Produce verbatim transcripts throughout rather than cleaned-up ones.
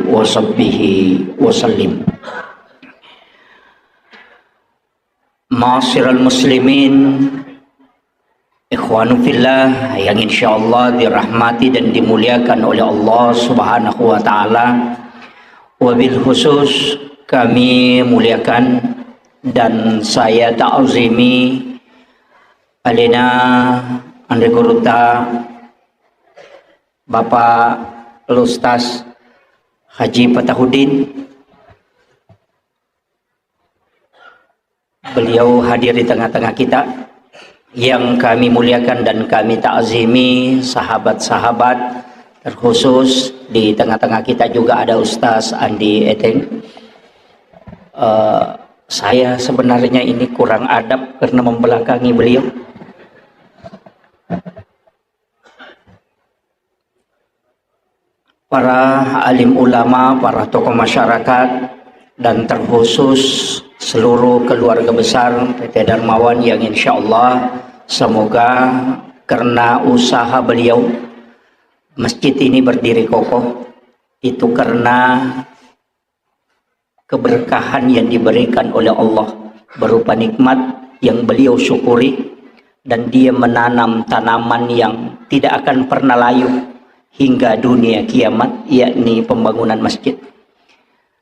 وصحبه وسلم. Ma'asyiral muslimin, ikhwanu fillah yang insyaallah dirahmati dan dimuliakan oleh Allah Subhanahu wa Ta'ala. Wabil khusus kami muliakan dan saya ta'zimi alena anre guruta Bapak Al-Ustaz Haji Fatahuddin. Beliau hadir di tengah-tengah kita. Yang kami muliakan dan kami ta'zimi sahabat-sahabat, terkhusus di tengah-tengah kita juga ada Ustaz Andi Eteng. Eh, saya sebenarnya ini kurang adab karena membelakangi beliau. Para alim ulama, para tokoh masyarakat, dan terkhusus seluruh keluarga besar P T Darmawan yang insyaallah semoga karena usaha beliau masjid ini berdiri kokoh, itu karena keberkahan yang diberikan oleh Allah berupa nikmat yang beliau syukuri, dan dia menanam tanaman yang tidak akan pernah layu hingga dunia kiamat, yakni pembangunan masjid.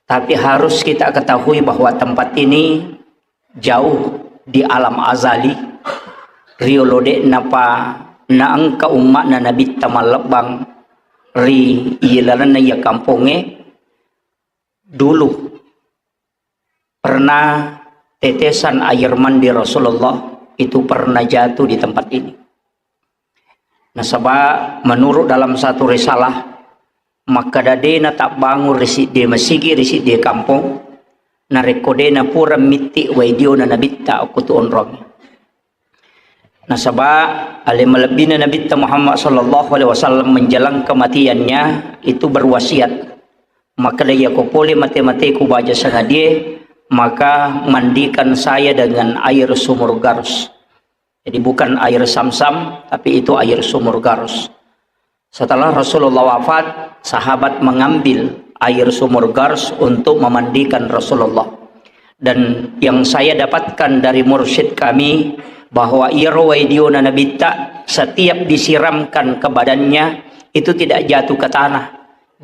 Tapi harus kita ketahui bahwa tempat ini jauh di alam azali, riolo de'napa naengka umma'na Nabitta mallebbang ri ilalenna iya kampongnge, dulu pernah tetesan air mandi Rasulullah itu pernah jatuh di tempat ini. Nasaba menurut dalam satu risalah, makkeda de natabbangung ri siddi masigi ri siddi kampong, narekko de napura mitti wai diona Nabitta okko tu onrong. Nasaba ale malebbina Nabitta Muhammad sallallahu alaihi wasallam menjelang kematiannya itu berwasiat, makkeda, "Iyako pole mate-mateku baja sangadie, maka mandikan saya dengan air sumur Garus." Jadi bukan air Samsam, tapi itu air sumur Garus. Setelah Rasulullah wafat, sahabat mengambil air sumur Garus untuk memandikan Rasulullah. Dan yang saya dapatkan dari mursyid kami, bahwa iyaro wai diona Nabitta setiap disiramkan ke badannya, itu tidak jatuh ke tanah,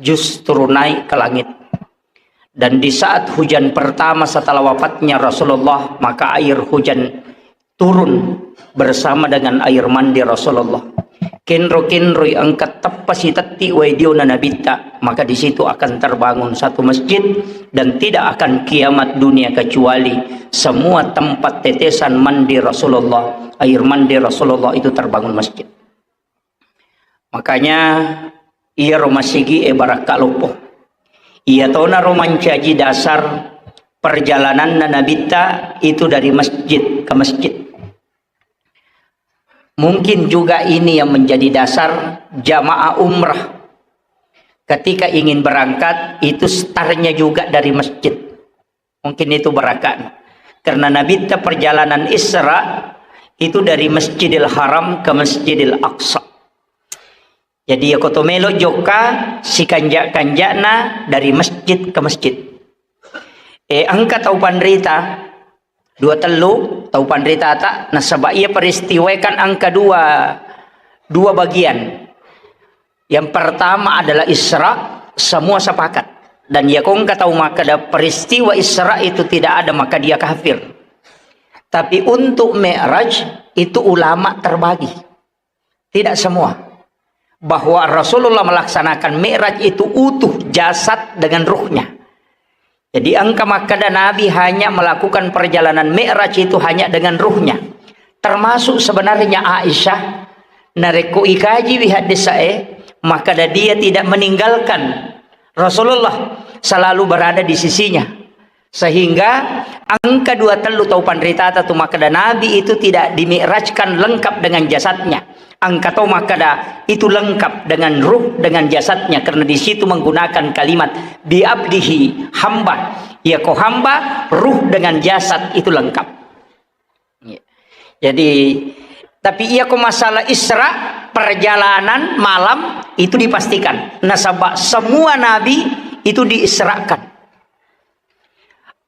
justru naik ke langit. Dan di saat hujan pertama setelah wafatnya Rasulullah, maka air hujan turun bersama dengan air mandi Rasulullah. Kenro-kenroi engka teppa sitetti wai diona Nabitta, maka di situ akan terbangun satu masjid dan tidak akan kiamat dunia kecuali semua tempat tetesan mandi Rasulullah, air mandi Rasulullah itu terbangun masjid. Makanya iyaro masigi e barakka loppo. Iyatonaro mancaji dasar perjalananna Nabitta itu dari masjid ke masjid. Mungkin juga ini yang menjadi dasar jamaah umrah ketika ingin berangkat itu startnya juga dari masjid. Mungkin itu barakat. Karena Nabitta perjalanan Isra itu dari Masjidil Haram ke Masjidil Aqsa. Jadi, iyako to melo jokka, sikanja-kanjana dari masjid ke masjid. Eh, engka tau panrita, dua tellu tau panritata, nasaba iya peristiwa kan engka dua, dua bagian. Yang pertama adalah Isra, semua sepakat. Dan iyako engka tau makkeda peristiwa Isra itu tidak ada, maka dia kafir. Tapi untuk Mi'raj itu ulama terbagi. Tidak semua. Bahwa Rasulullah melaksanakan Mi'raj itu utuh jasad dengan ruhnya. Jadi engka makkeda Nabi hanya melakukan perjalanan Mi'raj itu hanya dengan ruhnya. Termasuk sebenarnya Aisyah, narekko ikajiwi haddesae, makkeda dia tidak meninggalkan Rasulullah, selalu berada di sisinya. Sehingga engka dua tellu tau panritata tu makkeda Nabi itu tidak dimi'rajkan lengkap dengan jasadnya. Engka to makkeda itu lengkap dengan ruh, dengan jasadnya, karena di situ menggunakan kalimat bi abdihi, hamba. Iyako hamba, ruh dengan jasad itu lengkap. Iya. Jadi, tapi iyako masalah Isra, perjalanan malam itu dipastikan. Nasaba semua nabi itu diisrakan.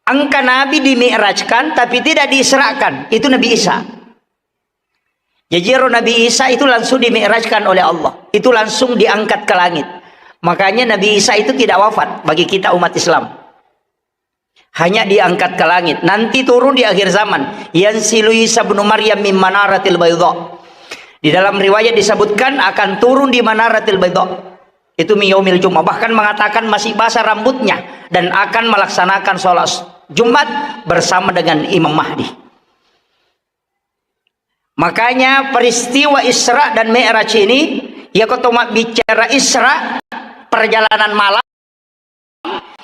Engka Nabi dimi'rajkan, tapi tidak diisrakan. Itu Nabi Isa. Jadi, ero Nabi Isa itu langsung dimi'rajkan oleh Allah. Itu langsung diangkat ke langit. Makanya Nabi Isa itu tidak wafat bagi kita umat Islam. Hanya diangkat ke langit. Nanti turun di akhir zaman. Yanzilu Isa ibnu Maryam min manaratil baydha. Di dalam riwayat disebutkan akan turun di manaratil baydha. Itu min yaumil Jumat. Bahkan mengatakan masih basah rambutnya dan akan melaksanakan sholat Jumat bersama dengan Imam Mahdi. Makanya peristiwa Isra dan Mi'raj ini, iya ko to mabbicara Isra, perjalanan malam,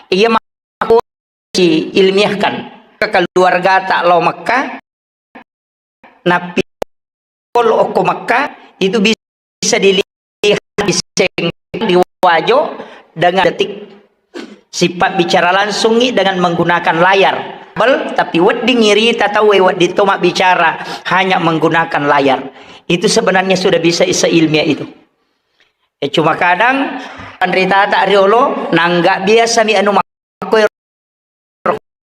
iya mako si ilmiahkan. Ke keluarga tak lo Mekah, napi okko Mekah, itu bisa dilihat di seng, di wajo dengan detik. Sipabbicara langsungngi dengan menggunakan layar. Bel, tapi wedding irita tauwe wedding to mabbicara hanya menggunakan layar. Itu sebenarnya sudah bisa isa ilmiah itu. Ya, cuma kadang panritata riolo nangga biasa mi anu makko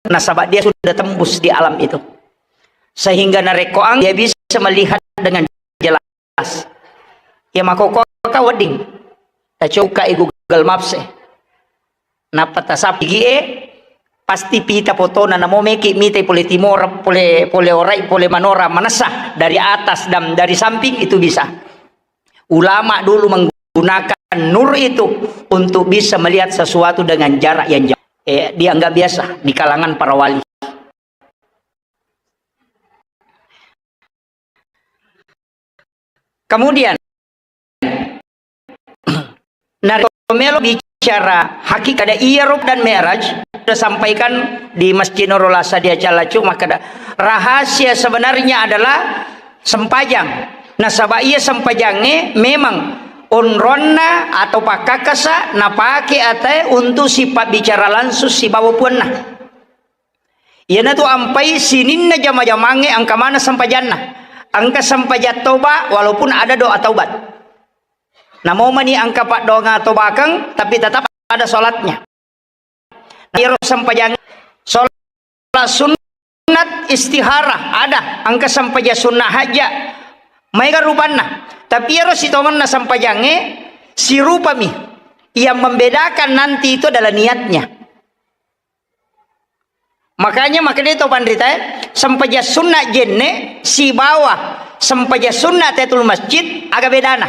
nasaba dia sudah tembus di alam itu. Sehingga narekko ang dia bisa melihat dengan jelas. Ya makoko ka wedding. Tacoka i Google Maps e. Nappa tasappi e, pasti pita fotona namo meki mitai pole timor, pole, pole orai, pole manora manessa dari atas dan dari samping itu bisa. Ulama dulu menggunakan nur itu untuk bisa melihat sesuatu dengan jarak yang jauh. Eh, dianggap biasa di kalangan para wali. Kemudian, narekko melo bicara hakikat ada iyaro dan Mi'raj, sudah sampaikan di Masjid Nurul Asad di Acalacu, maka ada rahasia sebenarnya adalah sempajang. Nasaba iya sempajangnge memang onronna atau pakkakasa napake atae untuk sipabbicara langsung sibawa puanna. Iyanatu ampai sininna jama-jamangnge engka maneng sempajanna. Engka sempajang toba walaupun ada doa taubat. Namo mani engka paddoangeng tobakeng, tapi tetap ada sholatnya. Nah, iyaro sempajang sholat sunnat istihara ada, engka sempajang sunnah haja. Maega rupanna. Tapi iyaro sitongenna sempajangnge sirupami. Yang membedakan nanti itu adalah niatnya. Makanya, makanya to panrita, eh, sempajang sunna jenne sibawa sempajang sunna tahiyatul masjid, aga bedana?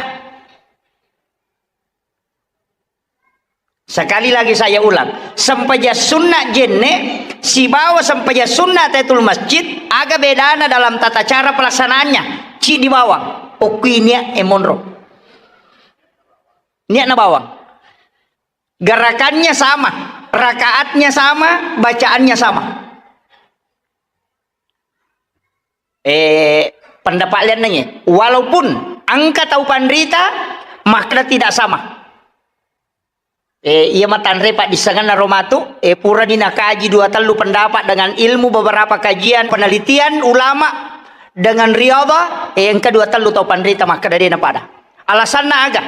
Sekali lagi saya ulang, sempajang sunna jenne sibawa sempajang sunna tahiyatul masjid, aga bedana dalam tata cara pelaksanaannya? Ci di bawang, okkuinia emonro. Niatna bawang. Gerakannya sama, rakaatnya sama, bacaannya sama. Eh, pendapat lian nanya, walaupun engka tau panrita, makkeda tidak sama. Eh, iya matanre paddissengenna ro matu, eh, purani nakaji dua tellu pendapat dengan ilmu beberapa kajian penelitian ulama dengan riadha, eh, engka dua tellu tau panrita makkeda de'na pada. Alasanna aga?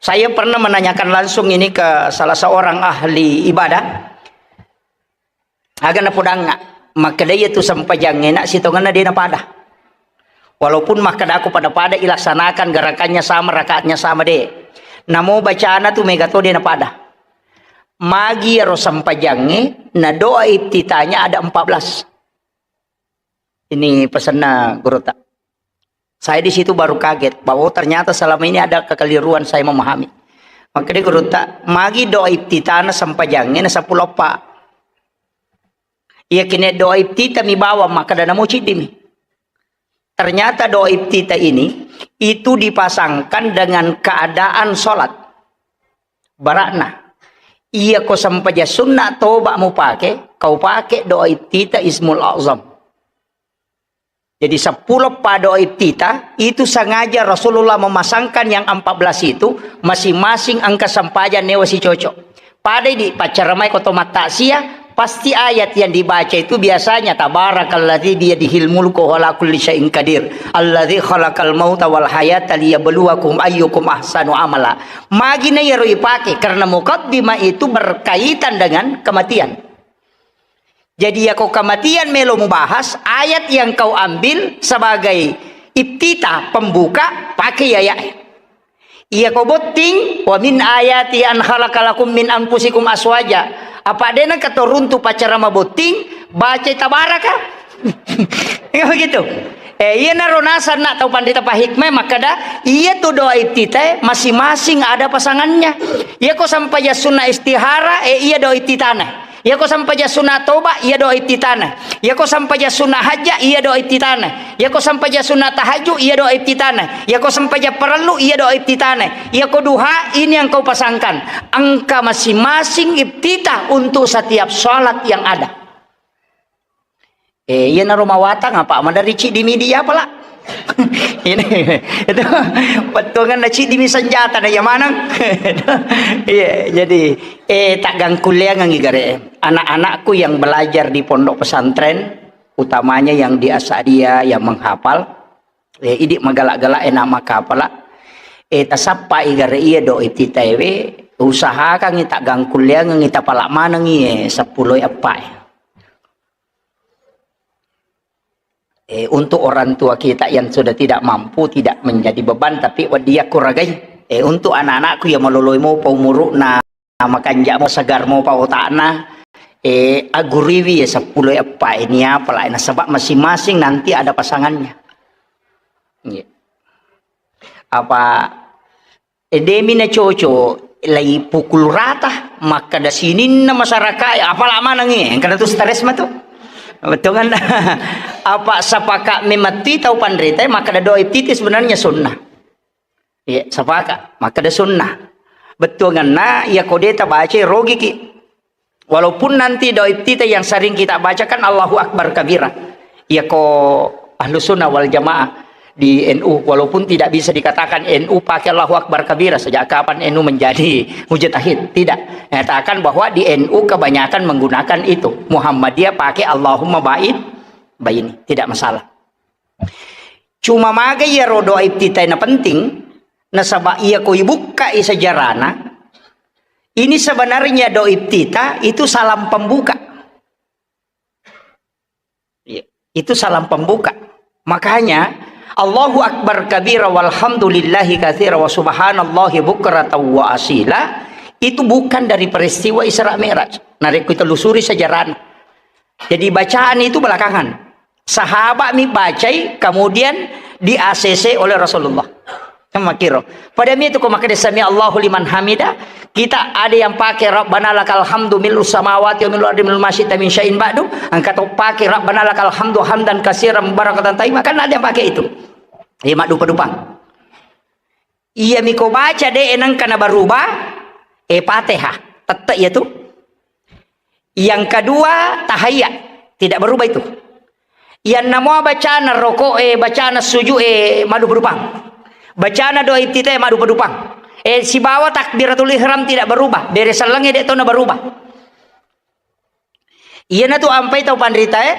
Saya pernah menanyakan langsung ini ke salah seorang ahli ibadah. Aga napodangnga, makkeda iyatu sempajangnge na sitongenna de napada. Walaupun makkedako pada-pada ilaksanakan gerakannya sama, rakaatnya sama de. Namo bacana tu mega to de napada. Magi ero sempajangnge na doa iftitahnya ada empat belas. Ini pesanna gurutta. Saya di situ baru kaget bahwa, oh, ternyata selama ini ada kekeliruan saya memahami. Makkeda gurutta, magi doa iftitahna sempajangnge na seppulo eppa. Iya kene doa iftitah mi bawang, makkeda namo ciddi mi. Ternyata doa iftitah ini itu dipasangkan dengan keadaan sholat. Barakna. Iya ko sempajang sunna toba mupake, kau pake doa iftitah Ismul Azam. Jadi seppulo eppa doa iftitah itu sengaja Rasulullah memasangkan yang empat belas itu, masing-masing engka sempajang newa sicocok. Padai di paccaramai ko to mattaksiah, Pasti ayat yang dibaca itu biasanya, "Tabarakalladzi biyadihil mulku wa huwa ala kulli syai'in qadir, alladzi khalaqal mauta wal hayata liyabluwakum ayyukum ahsanu amala." Magi na iyaro ipake, karena mukaddimah itu berkaitan dengan kematian. Jadi, yako kematian melo mubahas, ayat yang kau ambil sebagai iftitah, pembuka, pakai ayat. Iya ko botting, "Wa min ayati an khalaqa lakum min anfusikum aswaja." Apa dena katoruntu pacara mabotting, baca tabaraka. Enggak begitu? Eh, iya naro nasanna tau pandita pahikmah makkada, iya tu doa iftitah masing-masing ada pasangannya. Iya ko sampajang sunna istihara, eh, iya doa iftitahna. Iyako sampajang sunna toba, iya doa iftitahna. Iyako sampajang sunna hajja, iya doa iftitahna. Iyako sampajang sunna tahajud, iya doa iftitahna. Iyako sampajang parellu, iya doa iftitahna. Iyako duha, ini yang kau pasangkan. Engka masing-masing iftitah untuk setiap salat yang ada. Eh, iya naro mawatang apa? Madari ciddi mi dia pala. Ini, itu, pettuangan na ciddi mi senjata na iya maneng. Iya, jadi, eh, taggangkulleangengngi gare. Anak-anakku yang belajar di pondok pesantren, utamanya yang di Asadia, yang menghafal, eh, idi magala-gala enak makapala. Eh, tasappa i gare iya do iftitah we, usahakan i taggangkulleangengngi tapala manengngi, eh, seppulo eppa, eh. Eh, untuk orang tua kita yang sudah tidak mampu, tidak menjadi beban, tapi wedding yakko ragai. Eh, untuk anak-anakku yang maloloi mopa umuru'na, makanja mo, segar mopa otakna, eh, aguriwi ya seppulo eppa ini apa lah, nasaba masing-masing nanti ada pasangannya. Iya. Apa E, demi na coco, lai pukul rata, makkada sininna masyarakat, apala manengngi, engkana tu stres matu. Betul kan? Apa sapaka memetti tau panrita, makkada doa iftitah sebenarnya sunnah. Iya, sapaka, makkada sunnah. Betul kan? Nah, iya kode ta baca rogiki. Walaupun nanti doa iftitah yang sering kita bacakan Allahu Akbar kabira. Iya ko ahlu sunnah wal jamaah di N U, walaupun tidak bisa dikatakan N U pakai Allahu Akbar kabira, sejak kapan N U menjadi mujtahid? Tidak. Nyatakan bahwa di N U kebanyakan menggunakan itu. Muhammadiyah pakai Allahumma ba'id baini. Tidak masalah. Cuma maga iyaro doa iftitah na penting, nasaba iya ko ibukkai sejarahna, ini sebenarnya doa iftitah itu salam pembuka. Iya, itu salam pembuka. Makanya, Allahu Akbar kabira walhamdulillahi katsira wa subhanallahi bukratan wa asila, itu bukan dari peristiwa Isra Mi'raj. Narekko telusuri sejarahna. Jadi bacaan itu belakangan. Sahabat mi bacai, kemudian di-A C C oleh Rasulullah. Kan makkiro. Pada mi itu ko makkeda sami Allahu liman hamida, kita ada yang pakai Rabbana lakal hamdu mil'us samawati wa mil'ul ardi mil'u ma syi'ta min syai'in ba'du, engka to pakai Rabbana lakal hamdu hamdan katsiran mubarakatan thayyiban, kan ada yang pakai itu. Iya, maddupa-dupang. Iya mi ko baca de nengka na berubah, eh, Fatihah. Tette iya tu. Yang kedua, tahiyya. Tidak berubah itu. Yang namua bacana rokok, eh, bacana sujud, eh, maddupa-dupang. Bacana doa iftitah, maddupa-dupang. Eh, sibawa takbiratul ihram tidak berubah. Bere sellengnge de to na berubah. Iyana tu ampai tau panrita, eh,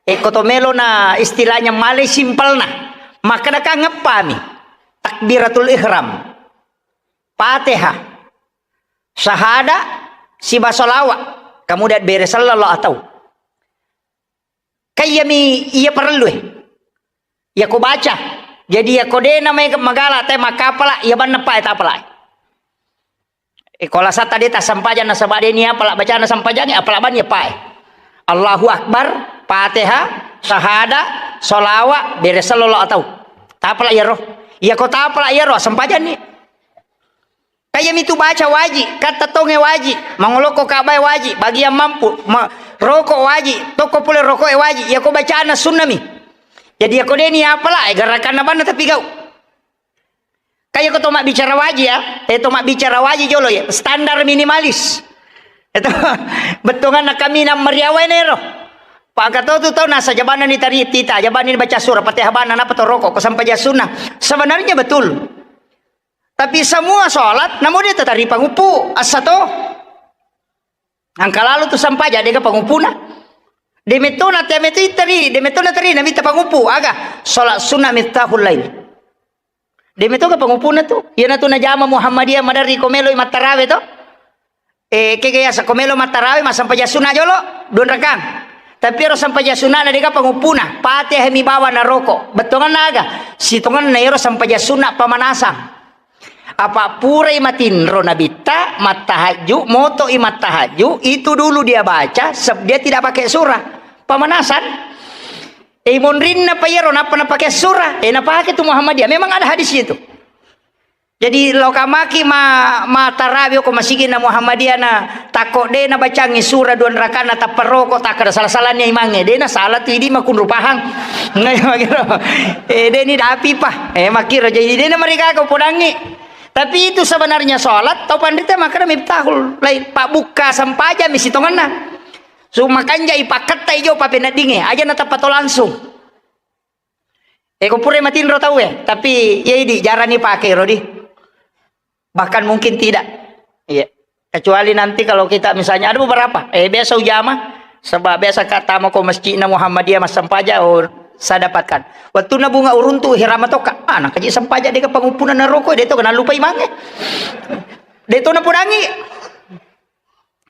eh, ko to melo na istilahnya malai simpelna. Maka na kan ngeppami. Takbiratul ihram. Fatihah. Syahada, siba sholawat, kemudian bere sallallahu atau. Kayyami iya parellu, eh. Iya ko baca. Jadi iya ko de na mai magala te makapala, iya banna pa tapala. Eh, ko lasa tadi ta sampajang nasaba de ni apala bacana sampajang, apala banni pa. Allahu Akbar, Fatihah, syahada, sholawat, bere sallallahu atau. Tapala iyaro. Iya ko tapala iyaro, sampajang ni. Kaya mitu baca waji, katta tonge waji, mangoloko kabae waji, bagian mampu, ma-, rokok waji, tokko pole rokoke waji, yako bacana sunnami. Jadi yako deni apala, eh, gerakanna banna tapi gau. Kaya ko to mabbicara waji ya, eh, to mabbicara waji jolo ya, standar minimalis. Itu bettonganna kami nang meriawae nero. Pakatotu tau nasa jabanna ni tari tita, jabanna ni baca surah, Fatihah banna, napa to rokok, ko sampai sunnah. Sebenarnya betul. Tapi semua sholat, namu de tatari pangupu, asa to. Angka lalu tu sampaja, dega pangupuna. Demetona tiame tu iteri, demetona teri, namitta pangupu, aga? Sholat sunnah miftahul lail. Demetoga pangupuna tu. Iyana tu najama Muhammadiyah maderri ko melo mattarawe to. Eh, kega yasa ko melo mattarawe, massampaja sunnah jolo, dua rakang. Tapi ero sampaja sunnah na dega pangupuna, Fatihah mi bawa naroko. Bettuanna aga? Sitongenna ero sampaja sunnah pamanasan. Apa purai matinro nabitta, mattahajju, moto'i mattahajju, itu dulu dia baca, seb-, dia tidak pakai surah. Pamanasan. Eh, monrinna pa iyaro, nappa napake surah. Eh, napake tu Muhammadiyah. Memang ada hadis itu. Jadi, lo kamaki ma, ma tarawih ko masigi na Muhammadiyah na, takko de na bacangi surah dua rakana tappa roko, takkada salah-salahnya imange. De na salah tu idi makunrupahang. Ngai makiro. Eh, de ni dapi pa. Eh, makiro. Jadi, de na marigaga podangi. Tapi itu sebenarnya sholat, tau panrita makkada miftahul lail, pabbukka sampaja mi sitongenna. Su makanja ipakketta ijo papeneddinge, aja natappa to langsung. Eh, ko pura matinro tau e, tapi iya idi jarani pake ro di. Bahkan mungkin tidak. Iya. Kecuali nanti kalau kita misalnya ada beberapa, eh, biasa ujama, sebab biasa ka tama ko masjidna Muhammadiyah massampaja, oh, saya dapatkan. Waktu na bunga uruntu hirama toka, ah, nakaji sampaja deka pangupunan naroko, de to kena lupa imange. De to napodangi.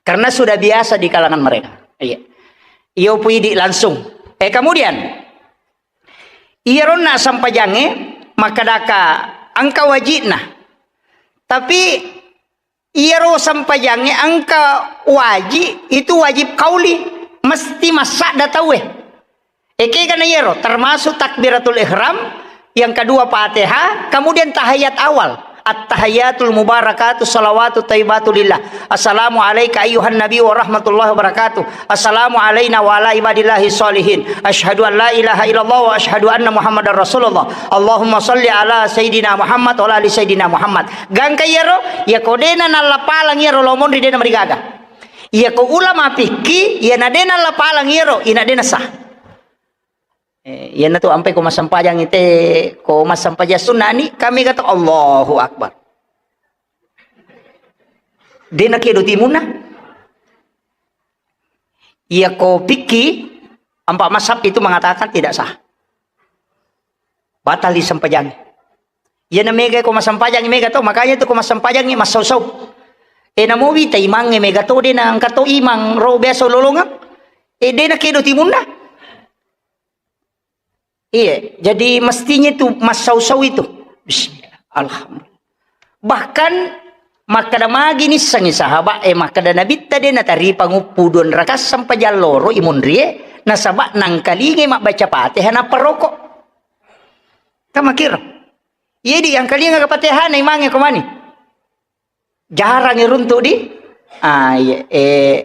Karena sudah biasa di kalangan mereka. Iya. Iyo puidi langsung. Eh, kemudian, iyaronna sampajange makkadaka engka wajibna. Tapi iyaro sampajange engka wajib, itu wajib kauli, mesti massadda tauwe. Ekega na iyaro, termasuk takbiratul ihram, yang kedua Fatihah, kemudian tahiyat awal. At-tahiyatul mubarakatu salawatu tayyibatu lillah. Assalamu alaika ayyuhan nabi wa rahmatullahi wa barakatuh. Assalamu alaina wa ala ibadillahi sholihin. Asyhadu an la ilaha illallah wa asyhadu anna Muhammadar Rasulullah. Allahumma salli ala Sayyidina Muhammad wa ala ali Sayyidina Muhammad. Gangka iyaro, iya ko dena nallapalang iyaro lomonri dena marigaga. Iya ko ulama fikih, iya na dena lapalang iyaro, ina dena sah. Eh, iyana tu ampai ko massampajang ite, ko massampajang sunnah ni, kami kata Allahu Akbar. Dena kedo timunna. Iya ko fikih, empat mazhab itu mengatakan tidak sah. Batal disempajangi. Iyana mega ko massampajangi mega to, makanya tu ko massampajangi massau-sau. E namo wita imangnge mega to, dena engka to imang ro biasa lolongeng. E dena kedo timunna. Iya, jadi mestinya itu massau-sau itu. Bismillah. Alhamdulillah. Bahkan makkada magi nissengi sahabat, eh, makkada nabitta de natari panguppu dua rakaat sampajang loro imunrie, nasaba nangkalingai mabbaca Fatihah nappa roko. Kamakiro. Iya di angkalinga Fatihah na imangnge ko mani. Jarang iruntu di. Ah, iya, eh,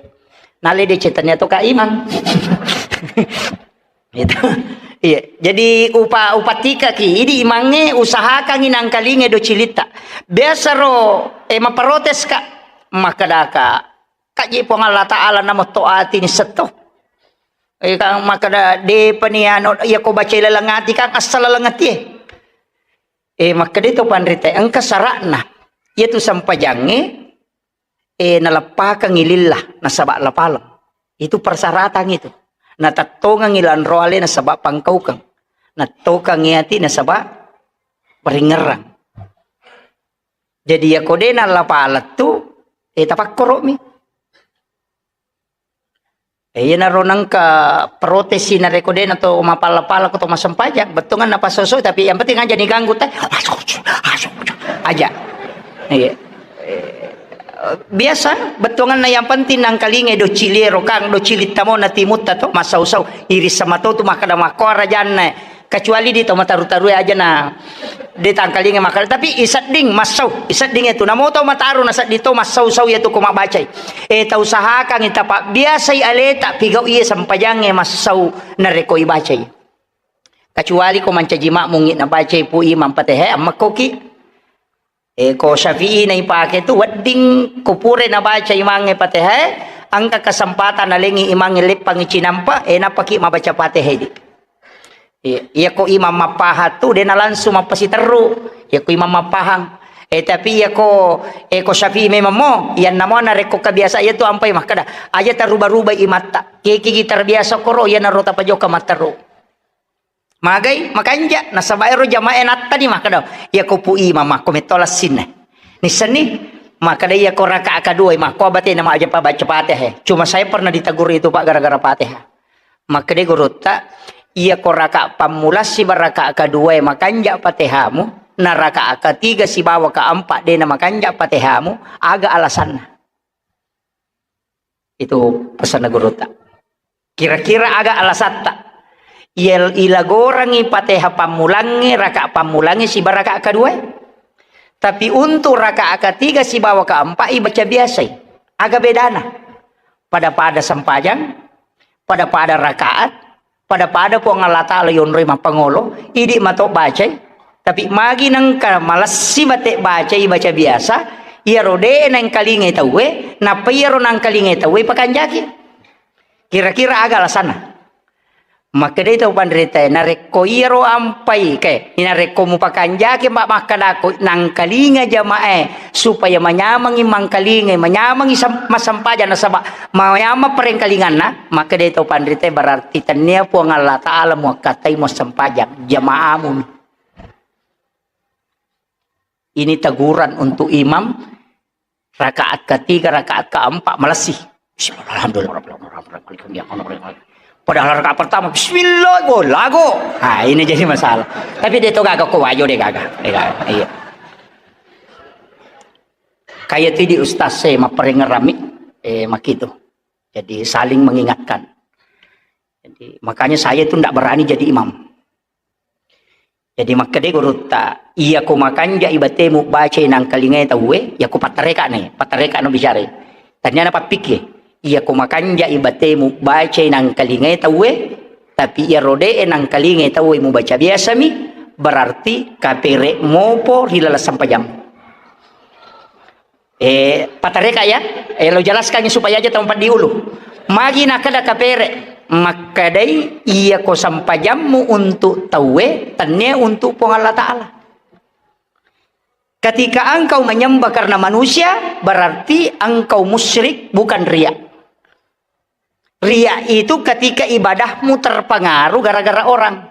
nale de cetania to Kak Imang. Itu. Iya, jadi upa-, upatika ki, idi imangnge usahakangi nangkalinge do cilitta. Biasa ro, eh, maprotes ka, makkadaka, kaji Puang Allah Ta'ala namo to ati ni setto. Eh, kang makkada, depani anu, iya ko baca laleng ati, kang asal laleng ati, eh. Eh, makkeda to panrita, engka sara'na. Iyatu sampajangnge, eh, naleppakengngi lillah, nasaba lapaleng. Itu persyaratan itu. Natettongengngi lanro ale nasaba pangkaukeng. Nattokengngi ati nasaba paringngerang. Jadi, iya ko de nallapaleng tu, eh, tapakkoro'mi. Eh, iyanaro nengka protesi narekko de nato mapalla-palla ko to massempajang, bettuanna napasosoi, tapi yang penting aja diganggu te. Aja. Iya. Eh, biasa bettuanna yang penting nangkalingai do ciliero kang, do cilitta mo na timutta to, massau-sau. Iris sama to tu makkada makko rajanna. Kecuali di tau mataru-tarue aja na de tangkalinga makkada, tapi isedding massau, isedding itu namo tau mataru nasedding to massau-sau ya tu ko mabbacai. Eh, tau usahakan ita pabbiasai aleta pigau iya sempajangnge massau narekko ibacai. Kecuali ko mancaji makmungi nabacai pu imam Fatihah, ammekkoki. Eh, ko Syafi'i na ipake tu wedding ko pura nabaca imangnge Fatihah, engka kesempatan nalengi imangnge leppangi cinampa, eh, nappaki mabaca Fatihah di. Iya, iya ko imam mappahang tu, de na langsung mappasiterru. Iya ko imam mappahang, Eh, tapi iya ko, eh, ko Syafi'i memang mo, iyanna mo narekko kabiasa iya tu ampai makkeda, aja taruba-ruba imatta. Kekigi terbiasa koro, iyanaro tapajokka matteru. Magai, makanja, nasaba ero jamaah nattani makkeda, iya ko pu imam, makko metto lassinna. Nissenni, makkeda iya ko rakaat kedua, makko abatena maja pa baca Fatihah. Cuma saya pernah ditegur itu, Pak, gara-gara Fatihah. Makkeda gurutta, iya ko rakaat pammulassi ba rakaat kedua, makanja Fatihamu, na rakaat ketiga sibawa keempat dena makanja Fatihamu, aga alasanna? Itu pesanna gurutta. Kira-kira aga alasatta? Iya, ilagorangi Fatihah pammulangnge, rakaat pammulangnge siba rakaat kedua. Tapi untuk rakaat ketiga sibawa keempat ibaca biasai. Aga bedana? Pada-pada sempajang, pada-pada rakaat, pada-pada Puang Allah Ta'ala yonroi mappangolo, idi mato bacai, tapi magi nengka malessi bate bacai baca biasa, iyaro de nengkalingai tauwe, nappa iyaro nangkalingai tauwe pakanjaki. Kira-kira aga alasanna? Makkedai tau panritae, narekko iyaro ampai ke, narekko mupakanjaki ma-, makkedako nangkalinga jamae, supaya manyamengi mangkalingai, manyamengi sem-, massempajang, nasaba manyameng parengkalinganna, makkedai tau panritae, berarti tennia Puang Allah Ta'ala muakkatai muassempajang, jamaamu. Ini teguran untuk imam, rakaat ketiga, rakaat keempat, malessi. Bismillah, alhamdulillah, rabbil alamin, rabbil alamin. Padahal rakaat pertama, bismillah, go, lago. Nah, ini jadi masalah. Tapi dia tuh gaga ko wajo dia gaga. Dia gaga. Iya. Kayak itu di ustaz saya mapparengerami, eh, makitu. Jadi saling mengingatkan. Jadi, makanya saya itu ndak berani jadi imam. Jadi, makkedai gurutta, iya ko makanjai batemu bacai nangkalingai tauwe, iya ko pattareka ne, pattareka no bicara. Tania na pappikki, iya ko makanjai batemu bacai nangkalingai tauwe, tapi iya rode nangkalingai tauwe mubaca biasami, berarti kapere mopo ri laleng sempajang. Eh, patareka ya. Eh, lo jelaskan supaya aja tau paddi ulu. Magi nakada kapere, makkadai iya ko sampajammu untuk tauwe, tenne untuk Puang Allah Ta'ala. Ketika engkau menyembah karena manusia, berarti engkau musyrik, bukan riya. Riya itu ketika ibadahmu terpengaruh gara-gara orang.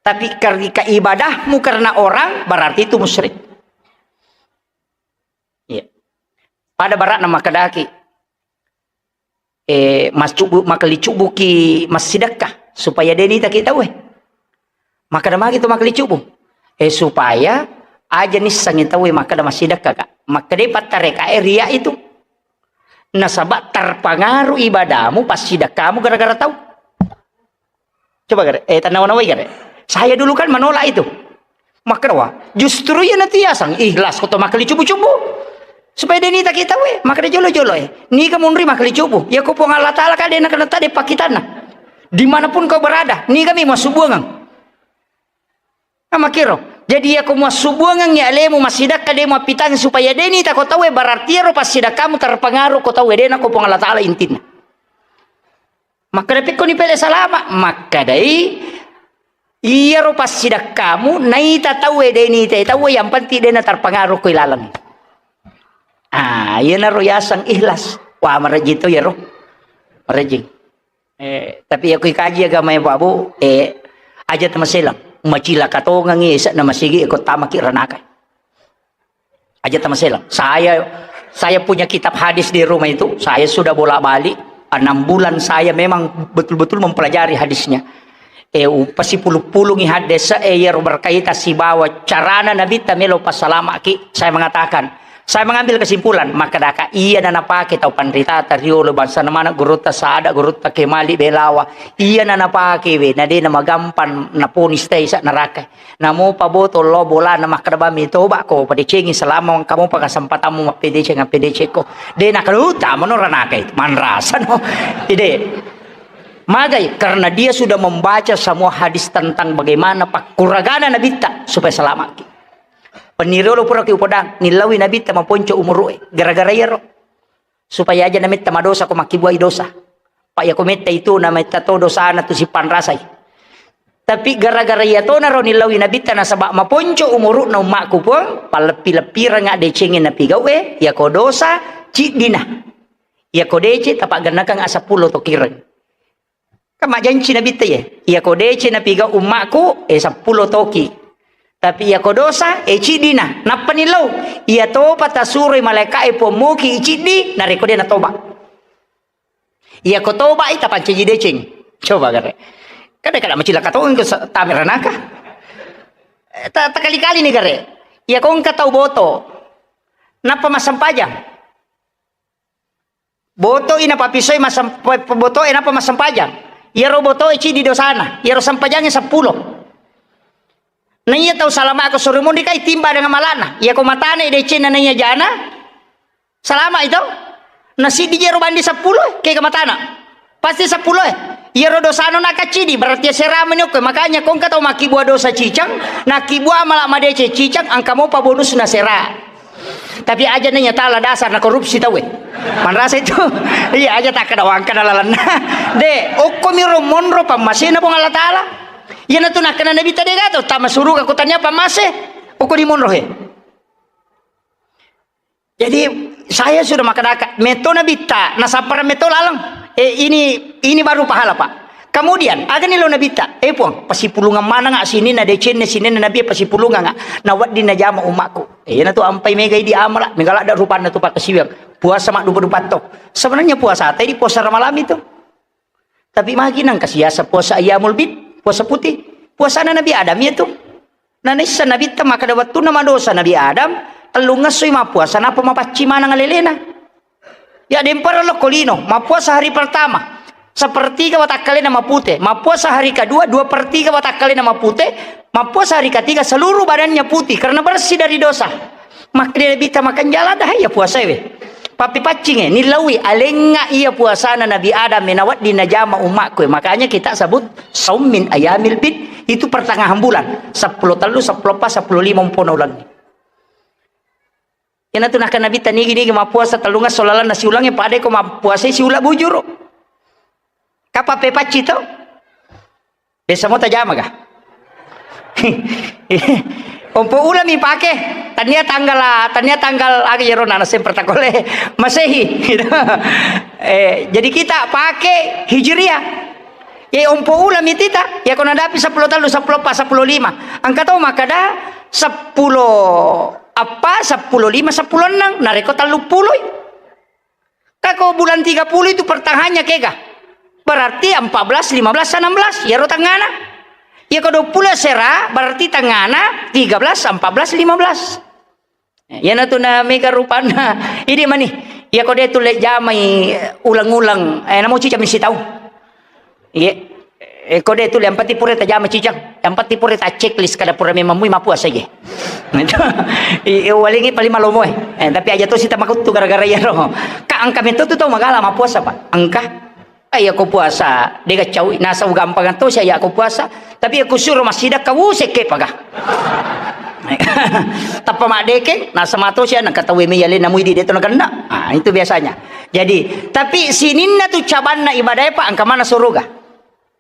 Tapi ketika ibadahmu karena orang, berarti itu musyrik. Iya. Pada barakna makkedaki, eh, mascubu-, makalicubuki massidekka supaya de nitaki tauwe. Makkeda magi tu makalicubu. Eh, supaya aja nissengi tauwe makkeda massidekka ka. Makkeda pattareka e riya itu. Nasaba terpengaruh ibadahmu, passidekkamu gara-gara tau. Coba gare, eh, tanawa-nawai gare. Saya dulu kan menolak itu. Makkeda wa, justru iya natiasang ikhlas ko to makkali cubu-cubu. Supaya de nitaki tauwe, makkeda jolo-jolo e. Niga munri makkali cubu. Iya ko Puang Allah Ta'ala ka de nakena tade pakkitanna. Dimanapun kau berada, niga mi massubuangang. Nah, makkiro. Jadi iya ko massubuangang ya alemu massidakka de mappitang supaya de nitako tauwe, berarti iyaro passidakkamu terpengaruh ko tauwe de nako Puang Allah Ta'ala intinna. Makkeda, "Pekkoni pele salama?" Makkedai, "Iyaro passidakkamu naita tauwe, de nitai tauwe, yang penting de naterpengaruh ko ilaleng." Ah, iyanaro yaseng ikhlas. Wah, marejing to iyaro. Marejing. Eh, tapi iya ko ikaji agama ya, Pak Bu, eh, aja tamaselang. Macilaka tongangi ese'na masigi ko tamaki ranaka. Aja tamaselang. Saya, saya punya kitab hadis di rumah itu. Saya sudah bolak-balik. Enam bulan saya memang betul-betul mempelajari hadisnya. Eh, upasipulu-pulungi hadis, eh, iyaro berkaitan sibawa carana Nabitta melo passalamaki. Saya mengatakan, saya mengambil kesimpulan, makkedaka iya nanapake tau panritata riolo bangsana maneng gurutta Sada, gurutta Kemali Belawa. Iya nanapake we, na de namagampang naponis taisa neraka. Namopa botol lo bolana makkeda bami toba ko padecengi selama engka mopa kesempatanmu mappedeceng, appedeceng ko. De nakaluta mano ranaka itu, manrasa no. Ide. Magai, karena dia sudah membaca semua hadis tentang bagaimana pakkuragana Nabitta supaya selamat ki. Peniriolo pura ki upodang, nillaui Nabitta maponco umuru'e. Gara-gara iyaro. Supaya aja nametta madosa ko makkibuai dosa. Pak, iya ko metta itu nametta to dosana tu sipanrasai. Tapi gara-gara iya tonaro nillaui Nabitta nasaba maponco umuru'na ummakku, Puang, palleppi-leppiranga decengnge napigau'e, iyako dosa ciddina. Iyako deceng tapaggennakang seppulo tokireng. Kan majjanci Nabitta iye, iyako deceng napigau ummakku, eh, seppulo toki. Tapi iyako dosa, eh, ciddina. Nappa nillau, iya topa tasuroi malaeka'e Puang moki iciddi, narekko de natoba. Iyako toba'i tapancaji deceng. Coba gare. Kada kada macilaka tongeng ko sa-, tame ranaka. Eh, ta-, takali-kali ni gare. Iyako engka tau boto. Nappa massempajang. Boto'i napapisoi massem-, pe-, pe-, boto'e nappa massempajang. Iyaro boto'e ciddi dosana. Iyaro sempajangnge seppulo. Na iya tau salama ko sori monri kai timba dengan malana. Iyako matana decenna na iya jana. Salama itu. Na siddi jero bandi seppulo, kega matana. Pasti seppulo, eh. Iyaro dosano nakaccidi, berarti asera meni okko. Makanya ko engka tau makkibua dosa cicang, nakkibua mala madeceng cicang, engka mopa bonusna sera. Tapi aja nanya tala dasar na korupsi tau, eh. Manrasa itu. Iya, aja takkeda wangkana lalenna. De, okko miro monro pammasena Puang Allah Taala. Iyanatu nakkeda Nabitta de gato, tama suruga ko tania pammase. Okko di monro, he. Jadi, saya sudah makkedaka, metto Nabitta, nasappara metto laleng. Eh, ini, ini baru pahala, Pak. Kemudian, agani lo Nabitta, eh, Puang, pasipulungang manengnga sininna decenne, sininna Nabi pasipulungang, nawedding najama ummakku. Eh, iyanatu ampai mega idi amala, mega ladde rupanna tu pakkasiwiang. Puasa maddupa-dupa to. Sebenarnya puasa tadi puasa Ramalang itu. Tapi magi nangka siasa puasa ayyamul bid, puasa putih. Puasana Nabi Adam iya tu. Na naisseng Nabitta makkeda wettunna madosa Nabi Adam, tellungngessoi mappuasa, nappa mapaccing maneng alelena. Ya, dempara lokko lino, mappuasa hari pertama, sepertiga watakkalena mapute, mappuasa hari kedua, dua per tiga watakkalena mapute, mappuasa hari ketiga seluruh badannya putih karena bersih dari dosa. Makkeda Nabitta makanjala dah iya puasae we. Pappipaccinge, nillaui alengnga iya puasana Nabi Adam e nawedding najama ummakku e. Makanya kita sebut saum min ayamil bid, itu pertengahan bulan. Seppulo tellu, seppulo eppa, seppulo lima umpona ulengnge. Iyanatu nakkeda Nabitta nigi-nigi mappuasa tellungngesso lalenna siulengnge, pada ko mappuasai siula bujuru. Kapang pepacci to? Biasa mo tajama ga? Ompo ulami pake, tania tanggal, tania tanggal aga iyaro nana sempre takole Masehi, gitu. Eh, jadi kita pake Hijriah. Ya, ompo ulami tita, ya, ko nadapi seppulo tellu, seppulo eppa, seppulo lima. Engka tau makkeda seppulo eppa, seppulo lima, seppulo enneng, narekko tellu puloi. Kako bulan tiga puluh itu pertengahannya kega. Berarti empat belas, lima belas, enam belas. Iyaro tengngana. Iyako dua puluh sera, berarti tengngana tiga belas, empat belas, lima belas. Iyanatu na mega rupanna. Idi mani. Iyako de tu le jamai uleng-uleng. Eh, namo cicami sitau. Iya. Eh, kode tu, yang penting pura tajama cicang. Yang penting pura ta checklist kada pura memang mui mapuasa je. Iya, walingi paling malomo, eh. Eh, tapi aja to sita makuttu gara-gara iya ro. Ka engka metto tu tau magala mapuasa, Pak. Engka. Eh, iya ko puasa, dega cau, nasa gampang to saya ko puasa. Tapi aku suruh masih dah kau sekke paga. Tappa maddekeng, nasa mato sia nengka tauwe mei alena mui di deto nagenna. Ah, itu biasanya. Jadi, tapi sininna tu cabanna ibadae, Pak, engka mana suruga.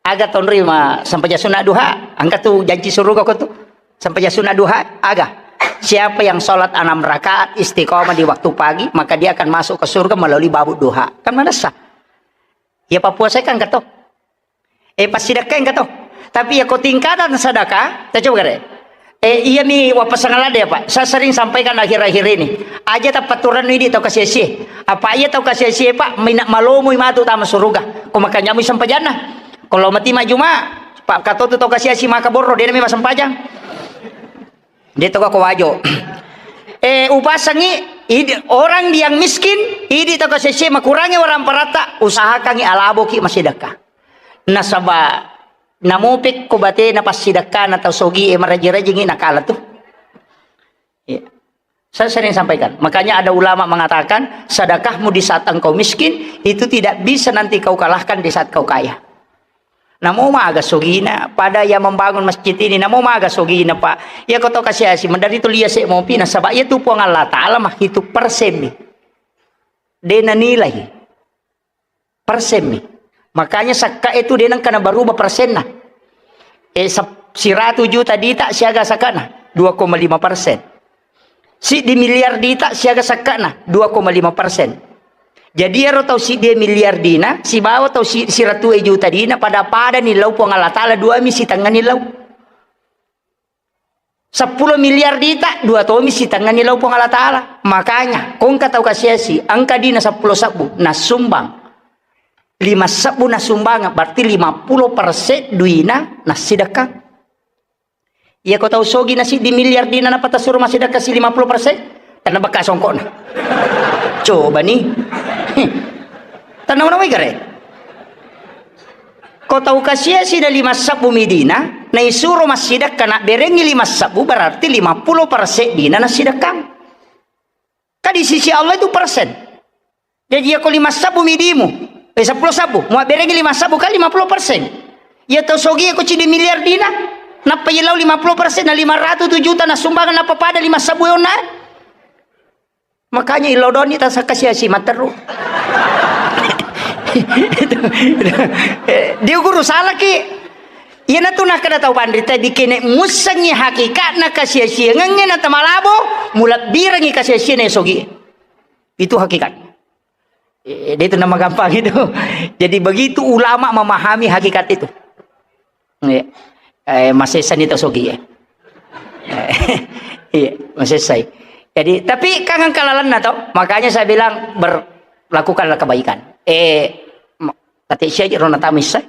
Aga tonrima sempajang sunat duha, engka tu janji suruga ko tu. Sempajang sunat duha, aga. Siapa yang sholat enam rakaat istiqomah di waktu pagi, maka dia akan masuk ke surga melalui babut duha. Kan manessa. Iya pappuasai kan engka to. Eh, passidekkae engka to. Tapi iya ko tingkatan sedekah, ta coba gare. Eh, iya mi wappasang ladde, Pak. Saya sering sampaikan akhir-akhir ini. Aja tappaturannu idi tau kasiasi. Apa iya tau kasiasi, Pak, mina malomoi matu tama suruga. Ko makanja mui sempajanna. Kalau mati majuma, Pak, katotu tau kasiasi maka borro, dena mi masempajang. De to ko wajo. Eh, upasangi idi, orang yang miskin, idi tau kasiasi makurangi orang parata, usahakangi alaboki massidekka. Nasaba namopek ko batena passidekkana tau sogi e maraji-rajingi nakala tu. Iya. Saya sering sampaikan. Makanya ada ulama mengatakan, sedekahmu di saat engkau miskin itu tidak bisa nanti kau kalahkan di saat kau kaya. Namo maga sogina, pada yang membangun masjid ini, namo maga sogina, Pak. Iya ko to kasiasi, mendari tu lia se mopi, nasaba iya tu Puang Allah Taala mah itu persen mi. De nanilai. Persen mi. Makanya sakka itu de nengka nabaruba persenna. Eh, sep-, siratu juta dita siaga sakkana? Dua koma lima persen. Siddi miliar dita siaga sakkana? Dua koma lima persen. Jadi, iyaro tau siddi miliar dina, sibawa tau si-, siratu juta dina, pada-pada ni lao Puang Allah Ta'ala, dua mi sitengah ni lao. Seppulo miliar dita, dua tomi sitengah ni lao Puang Allah Ta'ala. Makanya, ko engka tau kasiasi, engka dina seppulo sebbu, nassumbang. Lima sebbu nassumbang, berarti lima puluh persen duina nassidekka. Iya ko tau sogi na siddi miliar dina nappa tasuro massidekka si lima puluh persen, tenna bekka songkokna. Coba ni. Tenna mana wai gare. Ko tau kasiasi na lima sebbu mi dina, naisuro massidekka, nabberengi lima sebbu, berarti lima puluh persen dina nassidekkang. Ka di sisi Allah itu persen. Jadi, iya ko lima sebbu midimu, eh, seppulo sebbu, muabberengi lima sebbu kan lima puluh persen. Iya tau sogi ko ciddi miliar dina, nappa iya lao lima puluh persen, na lima ratu tu juta nassumbang, nappa pada lima sebbu onna. Makanya ilodoni tasakka sia-sia matteru. Itu, itu. Eh, dia guru salaki. Iyanatu nakkeda tau panrita, dikene mussengngi hakikatna kasiasiangengnge na tamalabo, mulebbirengngi kasiasianna sogi. Itu hakikat. Eh, dia itu nama gampang itu. Jadi begitu ulama memahami hakikat itu. Iya. Eh, masessani tau sogi ya. Iya, masessai. Jadi, tapi kan engka lalenna tau. Makanya saya bilang ber-, lakukanlah kebaikan. Eh, ma-, kate sia je rona tamissa.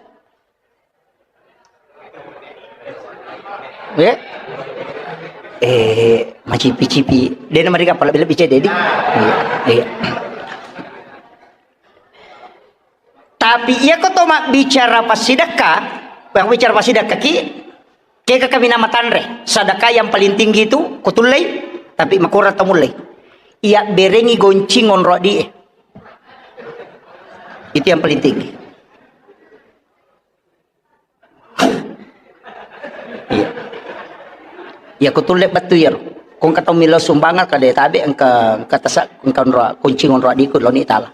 Ya. Eh, macipi-cipi. Dena mereka pala lebih cedde di. Iya, iya. Tapi iya ko to mabbicara passidekka, mabbicara passidekka ki, kega kami nama tanre, sedekah yang paling tinggi itu ko tullei, tapi makurang tau mullei. Iya berengi goncing onro di. Itu yang paling tinggi. Iya. Iya, ko tulle bettu iyaro. Ko engka tau millau sumbangan, kada tabe engka, engka tasa, engka onro, kunci onro adiku loni tala.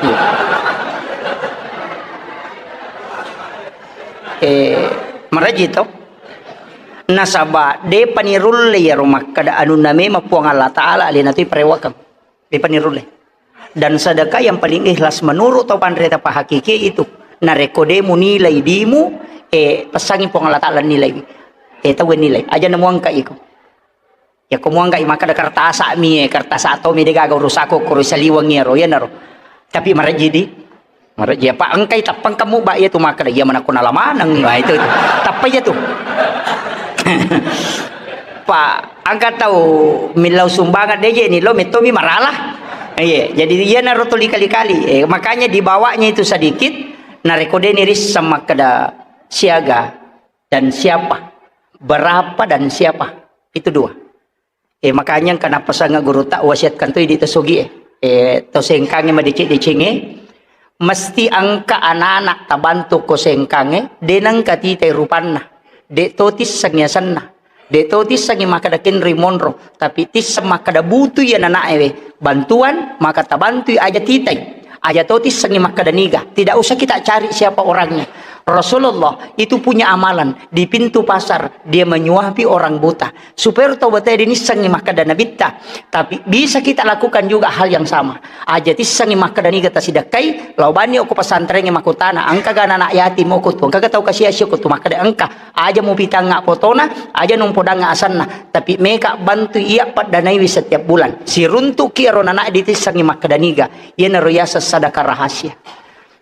Iya. Eh, maraji to. Nasaba depa nirulle iyaro makkeda anunna memang Puang Allah Ta'ala alena tu parewakeng. Depa nirulle. Dan sedekah yang paling ikhlas menurut tau panrita pahakiki itu. Narekko de munilai dimu, eh, pesangi Puang Allah Ta'ala nilai. Eh, tau nilai. Aja namuangka iko. Ya ko muangka i makkeda kertasa mi, eh, kertasa to mi de gaga urusako koro saliweng iyaro, iyanaro. Tapi marejji di. Marejji apa engkai tappang kamu ba iya tu makkeda iya manakko nala maneng. Wah, itu, itu. Tappa iya tu. Pak, angka tau millau sumbangan deje ni lo metto mi marala. Iya, jadi iyanaro tuli kali-kali. Eh, makanya dibawanya itu sedikit, narekko de ni risseng makkeda siaga dan siapa, berapa dan siapa. Itu dua. Eh, makanya engka napasang guru tak wasiatkan tu idi to sogi e. Eh, to sengkange madeceng-decengnge, mesti engka anak-anak tabantu ko sengkange, de nengka titai rupanna, de to tisseng yasenna, de to tissengi makkeda kenri monro, tapi tisseng makkeda butui anak-anak ewe bantuan, maka tabantui aja titai. Aja to tissengi makkeda niga. Tidak usah kita cari siapa orangnya. Rasulullah itu punya amalan di pintu pasar, dia menyuapi orang buta. Supaya tau batae de nissengi makkeda nabitta. Tapi bisa kita lakukan juga hal yang sama. Aja tissengi makkeda niga tasidekkai, lao bani okko pesantrengnge makkutana, engkaga anak yatim okko tu, engkaga tau kasiasi okko tu, makkeda engka. Aja mupitangnga fotona, aja numpodangnga asenna, tapi meka bantu iya paddanaiwi setiap bulan. Siruntuki ero nana ditissengi makkeda niga, iyanaro yaseng sadaka rahasia.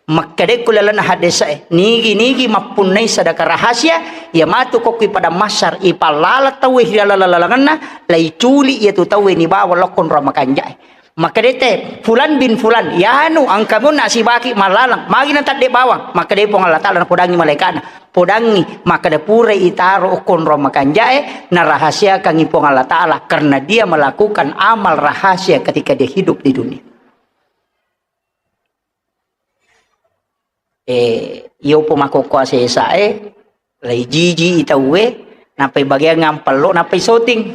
Makkedekku lalenna haddese'e, nigi-nigi mappunnai sadaka rahasia, iya matu kokki padang mahsyar, ipallala tauwe ri laleng-lalengenna, laiculi iyatu tauwe nibawa lokko nro makanja'e. Makkedete, "Fulan bin Fulan, yanu engka monna sibaki mallalang, magi natadde bawang?" Makkede Puang Allah Ta'ala napodangi malaika'na, "Podangi, makkeda purai itaro okko nro makanja'e, narahasiakangi Puang Allah Ta'ala karena dia melakukan amal rahasia ketika dia hidup di dunia." Eh, iyo po makkokko asesae, lai jiji i tauwe, nappai bageang ampello, nappai soting.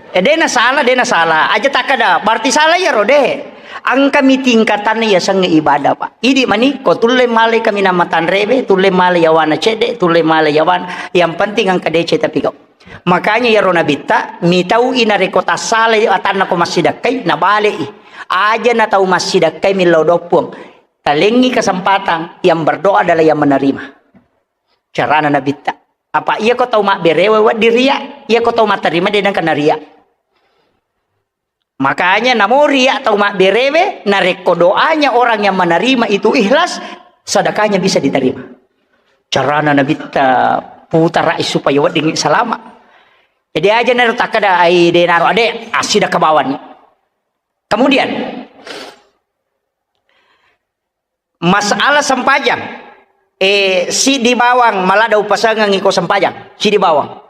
Eh, de na salah, de na salah. Aja takkeda, berarti salah iyaro, de. Engkami tingkatanna yasengnge ibadah, Pak. Idi mani, ko tulle male kaminang matanrewe, tulle male yawana cedde, tulle male yawana. Yang penting engka deceng tapi kau. Makanya iyaro Nabitta, mitau'i narekko tassalai atanna ko massidakkai, nabale'i. Aja na tau massidakkai millau doang Puang. Talengngi kesempatan, yang berdoa adalah yang menerima. Carana Nabitta. Apa iya ko tau mabberewe wedding ria, iya ko tau matterima de nengka naria. Makanya namo ria tau mabberewe, narekko doanya orang yang menerima itu ikhlas, sedekahnya bisa diterima. Carana Nabitta putarai supaya wedding salama. Jadi aja nero takkeda ai de naro ade assidakka bawang. Kemudian masalah sempajang, eh, siddi bawang maladda upasengengngi ko sempajang, siddi bawang.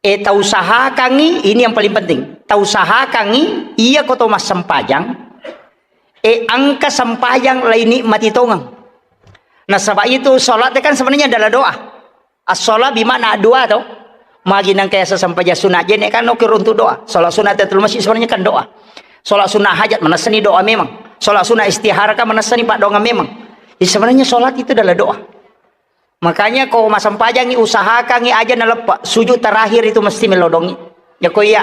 Eh, tausahakangngi, ini yang paling penting. Tausahakangngi, iya ko to massempajang, eh, engka sempajang lainikmati tongeng. Nasaba itu salat kan sebenarnya adalah doa. As-shalah bimakna doa to. Magi nengka yaseng sempajang sunat jenne kan oke untuk doa. Salat sunat tahiyatul masjid sebenarnya kan doa. Salat sunat hajat manessani doa memang. Salat sunat istihara kan manessani paddoangeng memang. Jadi sebenarnya salat itu adalah doa. Makanya ko massempajangngi usahakangngi aja naleppe. Sujud terakhir itu mesti melodongi. Ya ko iya.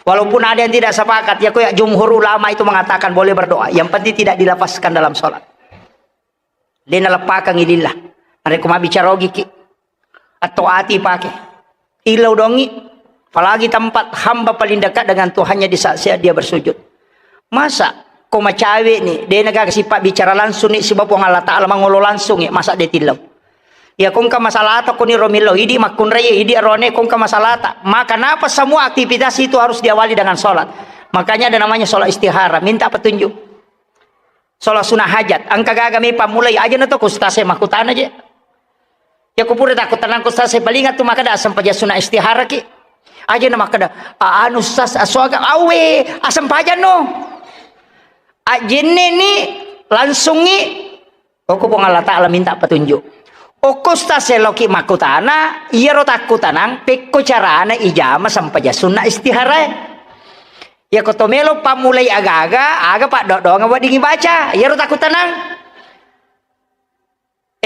Walaupun ada yang tidak sepakat, ya ko iya jumhur ulama itu mengatakan boleh berdoa. Yang penting tidak dilafazkan dalam salat. De naleppakangngi lillah. Narekko mabbicara ogiki, atau ati pake. Illau dongi, apalagi tempat hamba paling dekat dengan Tuhannya di saat-saat dia bersujud. Masa ko macawe ni, de naga sipa bicara langsung ni siba Puang Allah Ta'ala mangolo langsung ni, masa de tillau. Ya kongka masalah ta koni romillau, idi makkunrai, idi arone kongka masalah ta. Maka napa semua aktivitas itu harus diawali dengan sholat. Makanya ada namanya sholat istihara, minta petunjuk. Sholat sunat hajat, engka gaga mi pammulai, aja na to ku ustaz e makkutana je. Ya ku pura takkutanang ku ustaz e, paling tu makkeda sempajang sunat istihara ki. Aja na makkeda, "A-, anu ustaz, asoga awe, asempajang no." Ajenne ni langsungi, okko Puang Allah Ta'ala minta petunjuk. Okko ustaz e loki makkutana, iyaro takkutanang, pekko carana ijama sempajang sunat istihara e. Ya ko to melo pammulai aga-aga, aga paddoang weddingi baca. Iyaro takkutanang.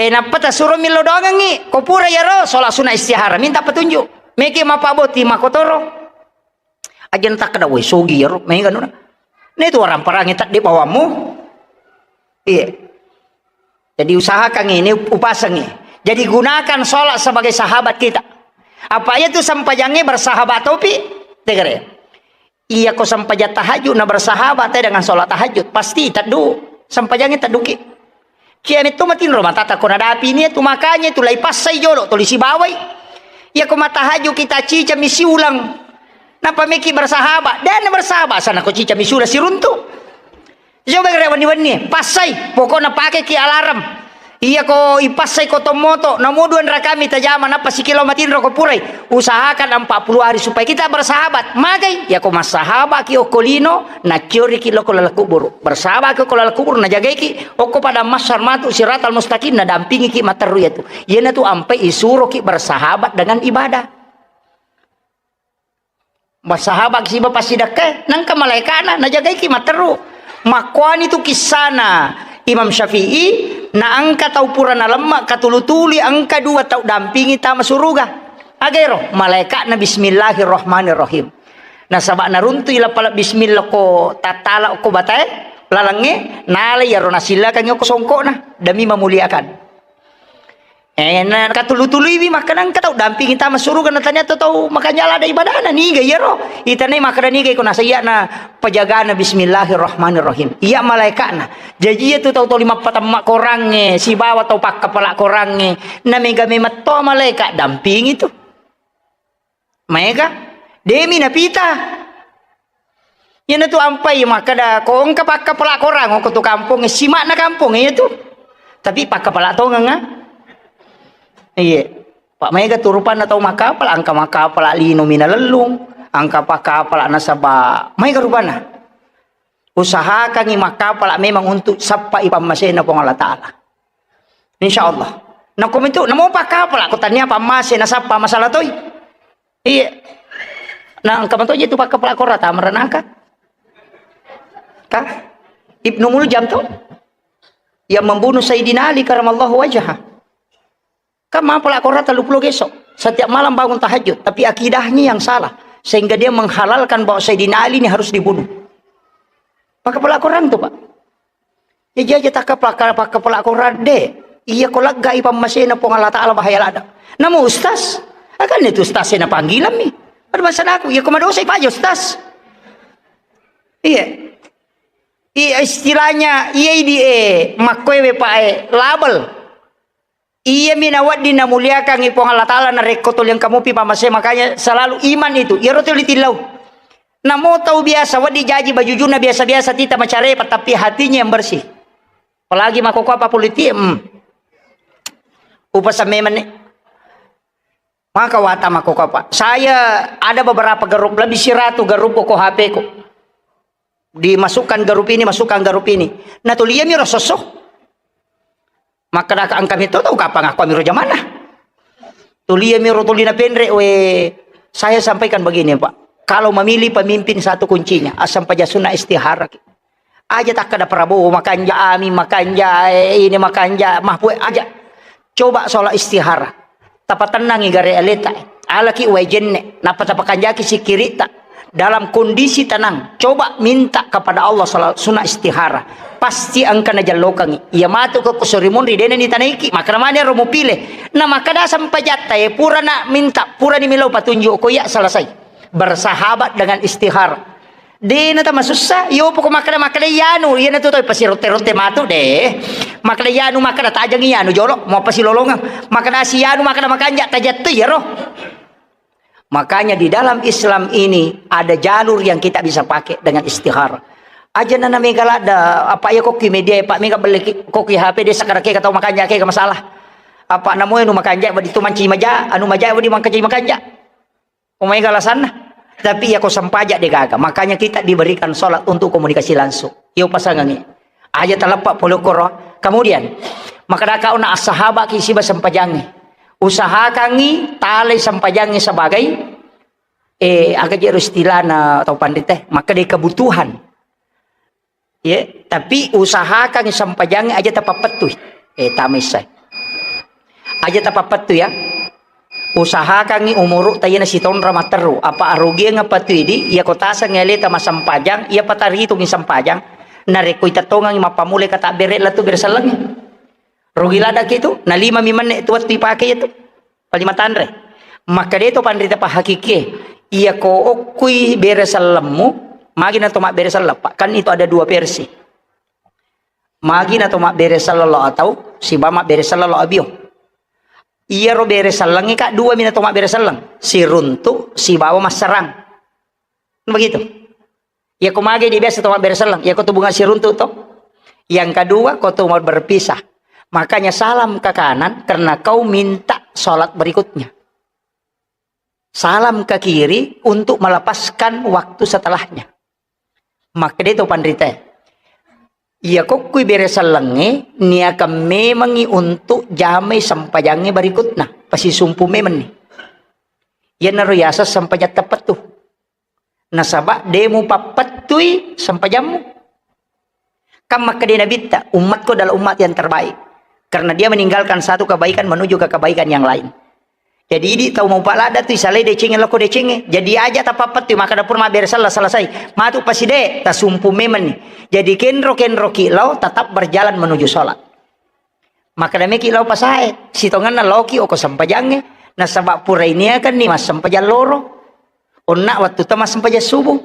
Eh, nappa tasuro millau doangengngi. Ko pura iyaro, sholat sunat istihara. Minta petunjuk. Meki mappabbotting makkotoro. Aja na takkeda, "Woi, sogi iyaro." Mega nuna. Netu waramparangngi tadde bawammu. Iya. Jadi usahakan ini, upasengi. Jadi gunakan sholat sebagai sahabat kita. Apa iya tu sempajangnge bersahabat topi? Tegere. Iya ko sempajang tahajud na bersahabat te dengan sholat tahajud, pasti teddu. Sempajangnge tedduki. Cia metto matinro matata ko nadapi ni tu, makanya tu lai passai jolo tuli sibawai. Iya ko matahajud kita cica mi siulang. Napa meki bersahabat? Dan bersahabat sana ko cica mi siulang siruntu. Coba gare wenni-wenni, passai, pokokna pakeki alarm. Iya ko ipassai ko tommoto, namo dua rakami tajama, nappa sikilo matinro ko purai. Usahakan empat puluh hari supaya kita bersahabat. Magai, ya ko massahabat ki okko lino, nacciori ki loko laleng kuburu. Bersahabat ki okko laleng kuburu, najagai ki okko padang mahsyar matu siratal mustaqim, nadampingi ki matteru yatu. Iyana tu ampai isuro ki bersahabat dengan ibadah. Bersahabat siba passidakkae, nengka malaikana najagaiki matteru. Makkuani tu kissana Imam Syafi'i, naengka tau pura nalemma katulu-tului engka dua tau dampingi tama suruga. Agero, malaikatna bismillahirrahmanirrahim. Nasaba naruntui lapala bismillah ko tattala ko batae lalengnge, nalai iyaro nasillakangngi ko songkokna demi memuliakan. Eh, na katulu-tuluiwi makkeda engka tau dampingi tama suruga, na tania tau makanja lada ibadana, niga iyaro? Itanai makkeda niga iko nasaiya na pajagana bismillahirrahmanirrahim. Iya malaikatna. Jaji iya tu tau toli mappatemma korangnge, sibawa tau pakkapala korangnge, na mega memetto malaikat dampingi tu. Maega, demi napita. Iyana tu ampai makkeda, ko engka pakkapala korang, ko tu kampong, sima'na kampong iya tu. Tapi pakkapala tongeng, ah. Iya. Pak maega tu rupanna tau makkapala, engka makkapala lino minalellung, engka pakkapala nasaba maega rupanna. Usahakangi makkapala memang untuk sappai pammasena Puang Allah Ta'ala. Insya Allah. Nakko mitu, namo pakkapala, ko tania pammase nasappa masalah toi. Iya. Nah, engka mato je tu pakkapala kora tama ranaka. Ka? Ibnu Muljam to, yang membunuh Sayyidina Ali karamallahu wajhah. Kan mapala Quran tellu pulo geso. Setiap malam bangun tahajud, tapi akidahnya yang salah, sehingga dia menghalalkan bahwa Sayyidina Ali ini harus dibunuh. Pakai pala Quran tuh, Pak. Ya, jaja takka pala-, pakai pala Quran deh. Iya, ko lega i pammasena Puang Allah Ta'ala, bahaya lada. Namu ustaz, akan itu ustaz saya panggilan mi. Ada masalah aku, ya, ko madosa i paja ustaz. Iya. Iya, istilahnya, iya, di, eh, makkoe, Pak, eh, label. Iyami nawedding namuliakangngi Puang Allah Ta'ala narekko tuli engka mupi pamase, makanya selalu iman itu. Iyaro tuli tillau. Namo tau biasa, wedding jaji bajujunna biasa-biasa, tita macarepa, tapi hatinya yang bersih. Apalagi makkokkoe apa politik, hmm. Upasamme menne. Maka wata makkokkoe apa. Saya ada beberapa grup, lebih siratu grup ko H P-ku. Dimasukkan grup ini, masukkan grup ini. Nah, tuliami ro sosso. Makkadaka engka mito tau kapang aku amiro jamanna. Tuliami ro tuli napenre, we, saya sampaikan begini, Pak. Kalau memilih pemimpin, satu kuncinya, asam paja sunna istihara. Aja takkada Prabowo makanja, Amin makanja, eh, ini makanja, Mahfud aja. Coba sholat istihara. Tapatennangi gare aleta. Alaki wae jenne, nappa tapakanjaki sikkiritta. Dalam kondisi tenang, coba minta kepada Allah salat sunat istihara. Pasti engka najallokangi. Iya matu ko kusuri munri dena ni tanaiki, maka namanya ro mupile. Na maka da sempajatta, eh, pura na minta, pura ni milau patunjuk ko iya selesai. Bersahabat dengan istihara. Dena tama sussa, yo poko makkada, makkada iyanu, iyana tu tau pasirotte-rotte matu deh. Makkada iyanu, makkada tajang iyanu jolo, mau pasilolongeng. Makkada si iyanu, makkada makanja, tajattu iyaro. Makanya di dalam Islam ini ada jalur yang kita bisa pakai dengan istihara. Aja nana mega ladda, apa ya kokki media, Pak, mega beli ki-, kokki H P desa kada kega tau makanja kega masalah. Apa namoe nu makanja, wadi tu manci maja, anu maja, wadi mangkaji makanja. Umai galasanna. Tapi iya ko sempaja de gaga. Makanya kita diberikan sholat untuk komunikasi langsung. Iyo pasangangi. Aja taleppa pole koro. Kemudian, makadaka ona assahabaki siba sempajangi. Usahakangi talai sempajangi sebagai, eh, aga jero istilahna tau panrite, maka de kebutuhan. Ye, tapi usahakan sempajangi aja tapappettui. Eh, tamai sai. Aja tapappettui ya. Usahakangi umuru tayena sitonra matteru. Apa arugiang apa tu idi, iya ko taseng aleta masempajang, iya pataritungi sempajang. Narekko itettongangi mappamulai kata bere latu bere sellengi. Rugi ladaki tu, na lima mi menne tu wettu ipake itu. Palima tanre. Makkeda to panrita pahakikie, iya ko okkui bere sellemmu, magi na to mabbere selleng, Pak. Kan itu ada dua versi. Magi na to mabbere selleng lo atau, siba mabbere selleng lo abio. Iya ro bere sellengi, Kak, dua mi na to mabbere selleng. Siruntu, sibawa masserang. Begitu. Iya ko mage di biasa to mabbere selleng, iya ko tu bunga siruntu to. Yang kedua, ko tu mau berpisah. Makanya salam ke kanan karena kau minta sholat berikutnya. Salam ke kiri untuk melepaskan waktu setelahnya. Makkeda to panrita. Iya kokkui bere sellengnge niakan memangi untuk jamai sempajangnge berikutna. Pasisumpu memanni. Iyanaro yaseng sempajang teppettu. Nasaba de mupappettui sempajammu. Kan makkeda Nabitta, "Ummatku adalah umat yang terbaik. Karena dia meninggalkan satu kebaikan menuju ke kebaikan yang lain." Jadi idi tau mau palada tu isalai decengnge loko decengnge. Jadi aja tapappettui, makkeda pura mabbere selleng selesai. Matu paside, tasumpu memanni. Jadi kenro-kenroki lao tetap berjalan menuju sholat. Makkeda meki lao pasae, sitongenna laoki oko sempajangnge, nasaba pura iniakanni massempajang loro. Onna wettu ta massempajang subuh.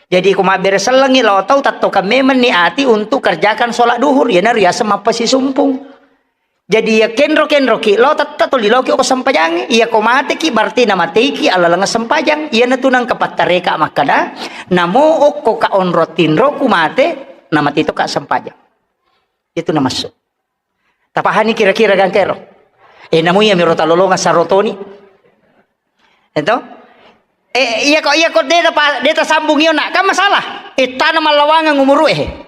Jadi ko mabbere sellengi lao tau, tattokang memanni ati untuk kerjakan sholat duhur, iyanaro yaseng mappasisumpung. Jadi ya kenro-kenroki lao tetta tuli laoki oko sempajangnge. Iya ko mateki berarti namateiki alaleng sempajang. Iyanatu nangka pattareka makkeda, namo okko ka onro tinroku mate, namate to ka sempajang. Itu namassu. Tapahani kira-kira gangkero? Eh, namu iya miro talolonga sarotoni. Eto? Eh, iya ko, iya ko de pa, de tasambung iyo nak, kan masalah. Eh, tana mallawangang umuru eh.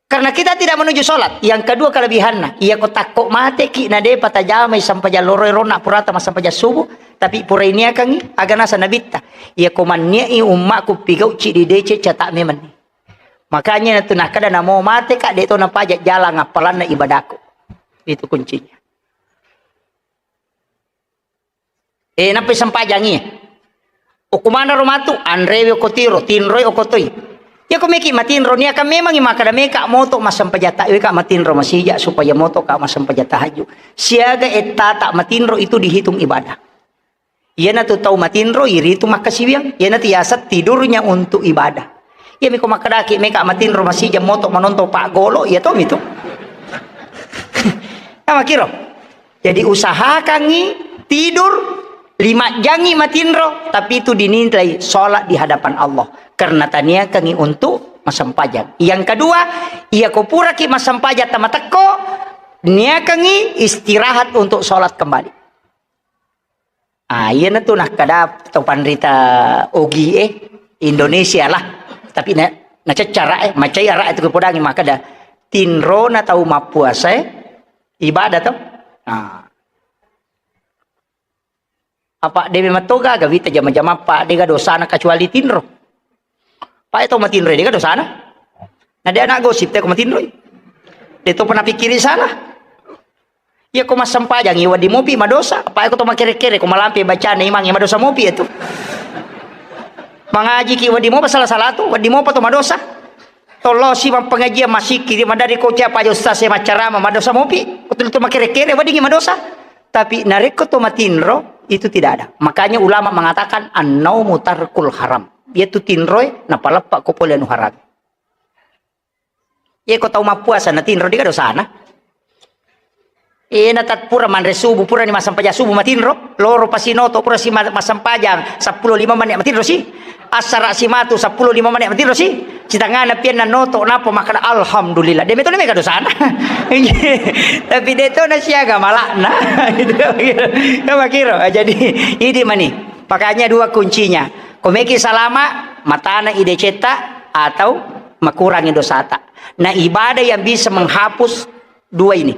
Karena kita tidak menuju sholat. Yang kedua kelebihanna, iya ko takko mateki na de patajamai sampajang loro rona purata masampajang subuh, tapi pura iniakangi aga nasa nabitta. Iya ko manniai ummaku pigauci di dece cata memanni. Makanya natu nakkeda namo mate ka, de to napaja jalang appalanna ibadahku. Itu kuncinya. Eh, nappai sempajangi. Okko manaro matu, anrewe okko tiro, tinroi okko toi. Iya ko meki matinro, niaka memangi makkeda meka moto massempajang ta, weka matinro masija supaya moto ka massempajang tahajud. Siaga ettata matinro itu dihitung ibadah. Iyanatu tau matinro iritu makkasiwiang, iyanatu yaseng tidurnya untuk ibadah. Iya miko makkedaki meka matinro masija moto manonton paggolo, iya tomi tu. Namakiro. Jadi usahakangi tidur lima jangi matinro, tapi itu dinilai sholat di hadapan Allah karena taniakangi untuk massempajang. Yang kedua, iya ko puraki massempajang tamatekko, niakangi istirahat untuk sholat kembali. Ah, iyanatu nakkeda to panrita ogi e Indonesia lah. Tapi na, naceccara e, macai ara itu kepodangi makkeda tinrona tau mappuasa e ibadah to. Ah. Apa de memang to gaga wita jama-jama pa de ga dosana kecuali tinro. Pae to matinroi, de ga dosana. Na de anak gosip te ko matinroi. De to pernah pikkiri salah. Iya ko massempajang, iya wedding mopi madosa. Pae ko to makere-kere, ko malampe bacana imang, iya madosa mopi itu. Mangajiki wedding mopa salah-salah tu, wedding mopa to madosa. Tollosi mappengajian, masikki, madari ko cia paja ustaz e maccarama, madosa mopi. Ko tu, tu makere-kere, weddingi madosa. Tapi narekko to matinro, itu tidak ada. Makanya ulama mengatakan, "An-naumu tarkul haram." Iya tu tinroe, napaleppa ko pole anu haram. Iya ko tau mappuasa natinro, de ga dosana. Iya, natat pura manre subuh, purani massempajang subuh matinro, loro pasinoto pura si ma-, massempajang seppulo lima menit matinro si. Assara simatu seppulo lima menit matinro si. Sitangana pianna noto napa makkeda alhamdulillah. De metto de mega dosana. Tapi de to nasiaga malakna. Gitu. Makiro. Jadi idi mani. Makanya dua kuncinya. Ko meki salama, matana idecetta atau makurangi dosata. Nah, ibadah yang bisa menghapus dua ini.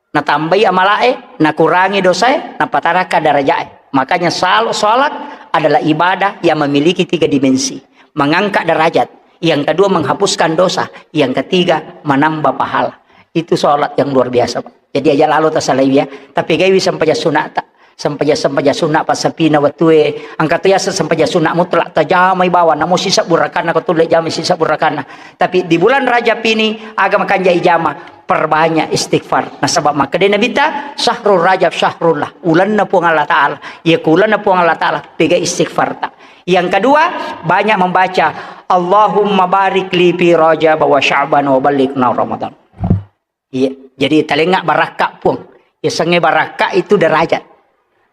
Natambai amalae, nakurangi dosae, napataraka darajae. Makanya sal-, salat adalah ibadah yang memiliki tiga dimensi. Mengangkat derajat. Yang kedua menghapuskan dosa. Yang ketiga menambah pahala. Itu salat yang luar biasa, Pak. Jadi aja lalo tasalai ya. Tapi gaiwi sempajang sunata. Sempajang-sempajang sunna passapina wettue, engka to yaseng sempajang sunna mutlak, tajamai bawang, namo sisebbu rakanna, ko tulle jamai sisebbu rakanna. Tapi di bulan Rajab ini, aga makanja ijama, perbanyak istighfar. Nasaba makkeda Nabitta, "Syahrul Rajab syahrullah," ulenna Puang Allah Ta'ala. Iya ko ulenna Puang Allah Ta'ala, pega istighfar ta. Yang kedua, banyak membaca, "Allahumma barik li fi Rajab wa Sya'ban wa ballighna Ramadan." Iya, jadi talengnga barakka, Puang. Yasengnge barakka itu derajat.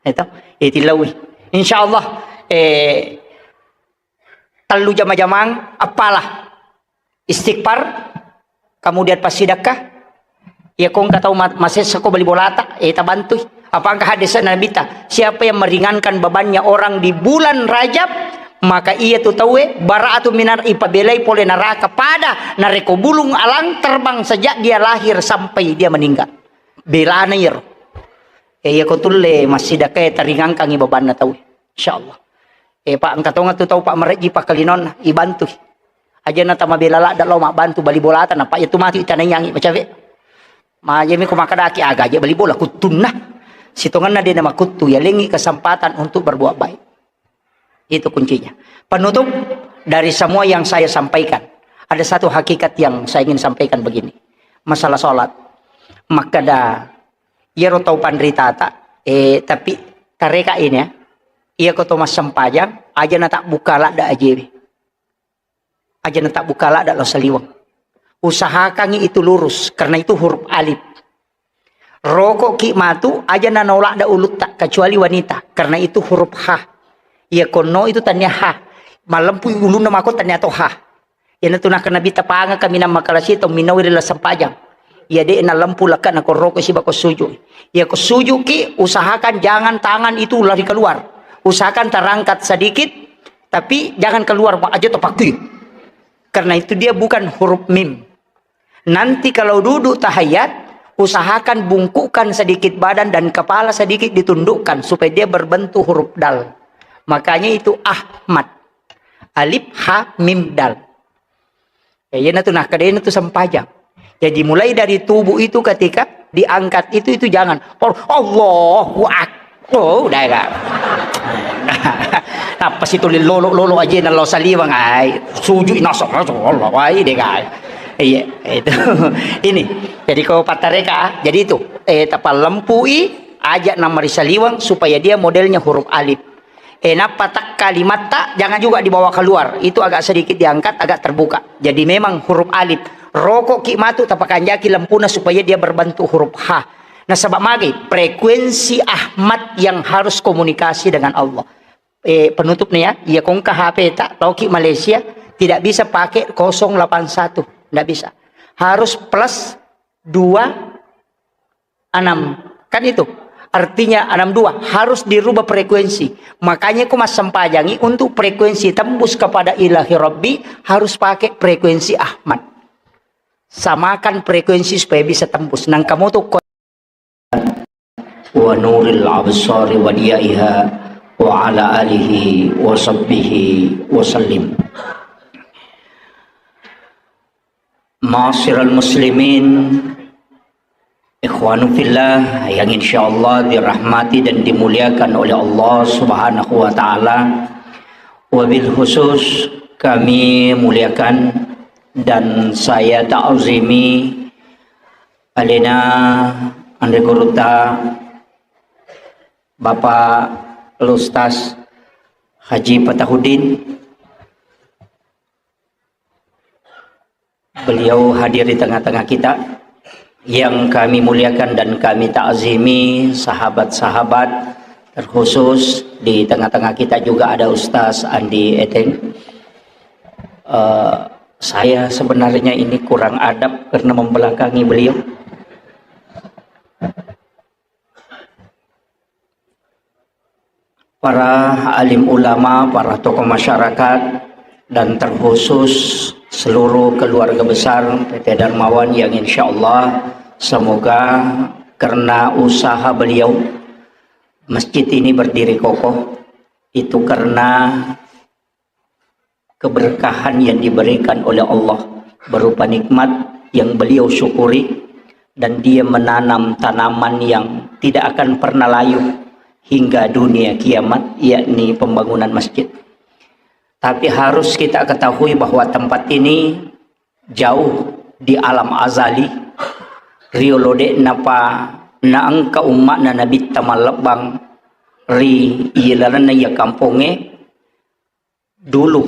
Itu, itu lawi. Insya Allah, eh, tellu jama-jamang, apalah. Istighfar, kemudian passidekka. Iya, ko engka tau ma-, masessa ko bali bolata, eh, tabantui. Apa engka hadis Nabitta, siapa yang meringankan bebannya orang di bulan Rajab, maka iya tu tauwe bara'atu minar, ipabelai pole neraka pada narekko bulung alang terbang sejak dia lahir sampai dia meninggal. Belana iyaro. Eh, iya ko tulle massidekka taringangkangi bebanna tauwe. Insyaallah. Eh, Pak, engka tonga tu tau, Pak, marejji pakkalinonna, ibantui. Aja na tamabela ladda lao mabbantu bali bolata, nappa iya tu matu itanaiyangi macawe. Majemi ko makkadaki aga aja bali bola kuttunna. Sitongenna de na makuttu, yalengi kesempatan untuk berbuat baik. Itu kuncinya. Penutup dari semua yang saya sampaikan, ada satu hakikat yang saya ingin sampaikan begini. Masalah sholat. Makkeda, iyaro tau panritata, eh, tapi tareka ini ya, iya ko to massempajang, aja na tabbuka ladda ajewe. Aja na tabbuka ladda lao saliweng. Usahakangi itu lurus, karena itu huruf alif. Rokokki matu, aja na naoladda ulutta, kecuali wanita, karena itu huruf ha. Iya konno itu tania ha. Malempu ulunna mako tania to ha. Iyanatu nakkeda Nabitta, pangaka minang makalasi tau minnaui ri lasempajang. Iya de nalempu lekka na korroko siba ko suju. Iya ko sujuki, usahakan jangan tangan itu lari keluar. Usahakan terangkat sedikit, tapi jangan keluar, aja tepakui. Karena itu dia bukan huruf mim. Nanti kalau duduk tahiyat, usahakan bungkukkan sedikit badan dan kepala sedikit ditundukkan supaya dia berbentuk huruf dal. Makanya itu Ahmad. Alif, ha, mim, dal. Ya, iya natu, nah, kedena tu sempajang. Jadi mulai dari tubuh itu ketika diangkat itu, itu jangan. Oh, Allahu Akbar. Oh, udah ya. Apa situ lolo-lolo aja nalo saliwang ai. Sujud nasab Allah ai deh, guys. Iya, itu. Ini. Jadi kau patareka, jadi itu, eh, tapalempui aja nama ri saliwang supaya dia modelnya huruf alif. Eh, nappa tak kalimatta jangan juga dibawa keluar. Itu agak sedikit diangkat, agak terbuka. Jadi memang huruf alif. Rokok ki matu tapakanjaki lempuna supaya dia berbentuk huruf H. Nasaba magai frekuensi Ahmad yang harus komunikasi dengan Allah. Eh, penutup nih ya, iya kongka H P tak, tau ki Malaysia, tidak bisa pakai kosong delapan satu, ndak bisa. Harus plus dua enam. Kan itu. Artinya enam dua harus dirubah frekuensi. Makanya ku massempajangi untuk frekuensi tembus kepada Ilahi Rabbi harus pakai frekuensi Ahmad. Samakan frekuensi supaya bisa tembus. Nang kamu tuh ko- wa nuril absari wa diyaiha wa ala alihi wa sahbihi wa sallim. Ma'asyiral muslimin, ikhwanu fillah yang insyaallah dirahmati dan dimuliakan oleh Allah Subhanahu wa taala. Wabil khusus kami muliakan dan saya ta'zimi alena Andre Guruta Bapak Ustaz Haji Fatahudin. Beliau hadir di tengah-tengah kita. Yang kami muliakan dan kami takzimi, sahabat-sahabat, terkhusus di tengah-tengah kita juga ada Ustaz Andi Eteng. Eh, saya sebenarnya ini kurang adab karena membelakangi beliau. Para alim ulama, para tokoh masyarakat, dan terkhusus seluruh keluarga besar P T Darmawan yang insya Allah semoga karena usaha beliau masjid ini berdiri kokoh, itu karena keberkahan yang diberikan oleh Allah berupa nikmat yang beliau syukuri, dan dia menanam tanaman yang tidak akan pernah layu hingga dunia kiamat, yakni pembangunan masjid. Tapi harus kita ketahui bahwa tempat ini jauh di alam azali, riolo de' napa naengka umma'na Nabitta mallebbang ri ilalenna iya kampongnge, dulu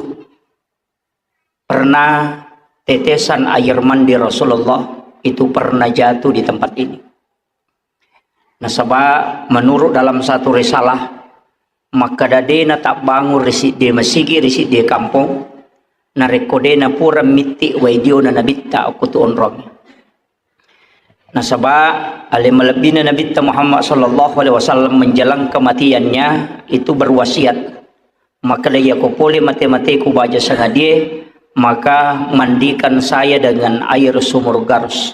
pernah tetesan air mandi Rasulullah itu pernah jatuh di tempat ini. Nasaba menurut dalam satu risalah, makkeda de' natabbangung ri siddi masigi ri siddi kampong, narekko de' napura mitti wai diona Nabitta okko tu onrong. Nasaba ale malebbina Nabitta Muhammad sallallahu alaihi wasallam menjelang kematiannya itu berwasiat, makkeda, "Iyako pole mate-mateku baja sangadie, maka mandikan saya dengan air sumur Garus."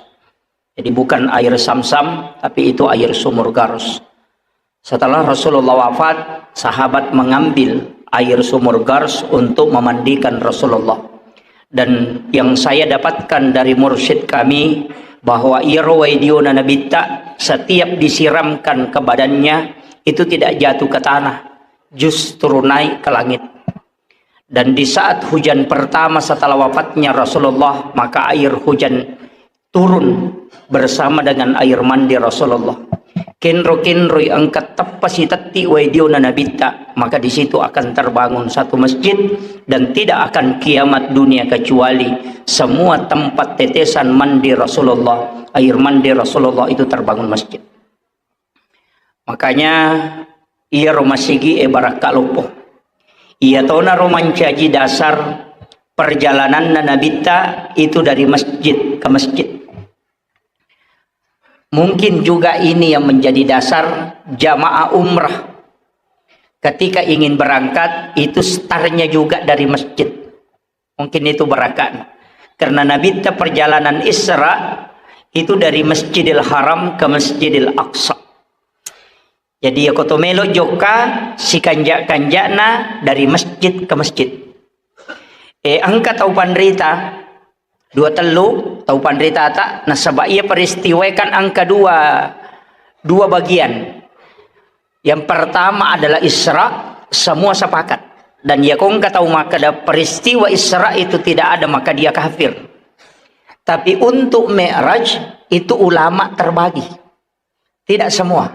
Jadi bukan air Samsam, tapi itu air sumur Garus. Setelah Rasulullah wafat, sahabat mengambil air sumur Gars untuk memandikan Rasulullah. Dan yang saya dapatkan dari mursyid kami, bahwa iyaro wai diona Nabitta, setiap disiramkan ke badannya, itu tidak jatuh ke tanah, justru naik ke langit. Dan di saat hujan pertama setelah wafatnya Rasulullah, maka air hujan turun bersama dengan air mandi Rasulullah. Kenro-kenroi engka teppa sitetti wai diona Nabitta, maka di situ akan terbangun satu masjid dan tidak akan kiamat dunia kecuali semua tempat tetesan mandi Rasulullah, air mandi Rasulullah itu terbangun masjid. Makanya, iyaro masigi e barakka loppo. Iyatonaro mancaji dasar perjalananna Nabitta itu dari masjid ke masjid. Mungkin juga ini yang menjadi dasar jamaah umrah ketika ingin berangkat itu startnya juga dari masjid. Mungkin itu barakatna. Karena Nabitta perjalanan Isra itu dari Masjidil Haram ke Masjidil Aqsa. Jadi, iyako to melo jokka, sikanja-kanjana dari masjid ke masjid. Eh, engka tau panrita, Dua tellu tau panritata, nasaba iya peristiwa kan engka dua, dua bagian. Yang pertama adalah Isra, semua sepakat. Dan iya ko engka tau makkeda peristiwa Isra itu tidak ada, maka dia kafir. Tapi untuk Mi'raj itu ulama terbagi. Tidak semua.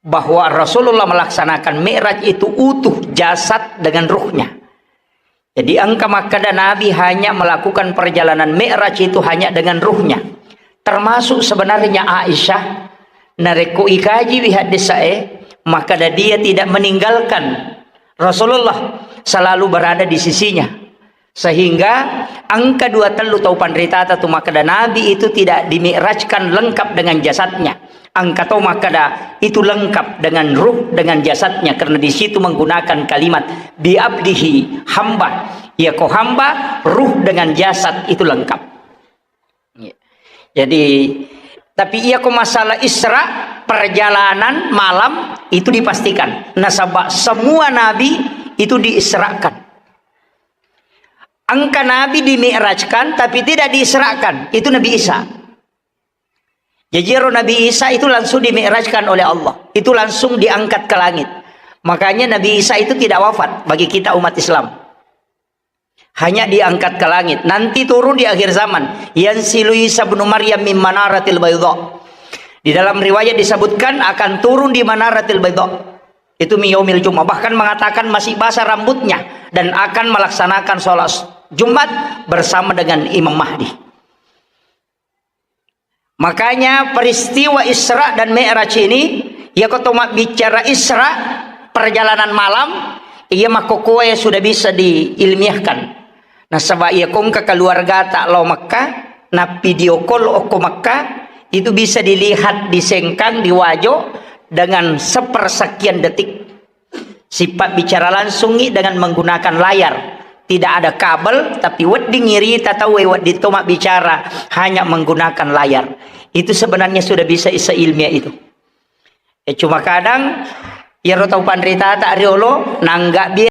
Bahwa Rasulullah melaksanakan Mi'raj itu utuh jasad dengan ruhnya. Jadi engka makkeda Nabi hanya melakukan perjalanan Mi'raj itu hanya dengan ruhnya. Termasuk sebenarnya Aisyah, narekko ikaji wi hadis sae, makkeda dia tidak meninggalkan Rasulullah, selalu berada di sisinya. Sehingga engka dua tellu tau panritata tu makkeda Nabi itu tidak dimi'rajkan lengkap dengan jasadnya. Engka tau makkeda itu lengkap dengan ruh, dengan jasadnya, karena di situ menggunakan kalimat bi abdihi, hamba. Iya ko hamba, ruh dengan jasad itu lengkap. Jadi, tapi iya ko masalah Isra, perjalanan malam itu dipastikan. Nasaba semua nabi itu diisrakan. Engka nabi dimi'rajkan, tapi tidak diisrakan. Itu Nabi Isa. Jadi, ro Nabi Isa itu langsung dimi'rajkan oleh Allah. Itu langsung diangkat ke langit. Makanya Nabi Isa itu tidak wafat bagi kita umat Islam. Hanya diangkat ke langit. Nanti turun di akhir zaman. Yanzilu Isa ibnu Maryam min manaratil baydha. Di dalam riwayat disebutkan akan turun di manaratil baydha. Itu min yaumil Jumat. Bahkan mengatakan masih basah rambutnya dan akan melaksanakan sholat Jumat bersama dengan Imam Mahdi. Makanya peristiwa Isra dan Mi'raj ini, iya ko to mabbicara Isra, perjalanan malam, iya makkokoe sudah bisa diilmiahkan. Nasaba iya ko engka keluargata lao Mekah, na video call okko Mekah, itu bisa dilihat di Sengkang, di Wajo, dengan sepersekian detik. Sipabbicara langsungi dengan menggunakan layar. Tidak ada kabel, tapi wedding irita tauwe wedding to mabbicara hanya menggunakan layar. Itu sebenarnya sudah bisa isa ilmiah itu. Eh, cuma kadang iyaro tau panritata riolo, nangga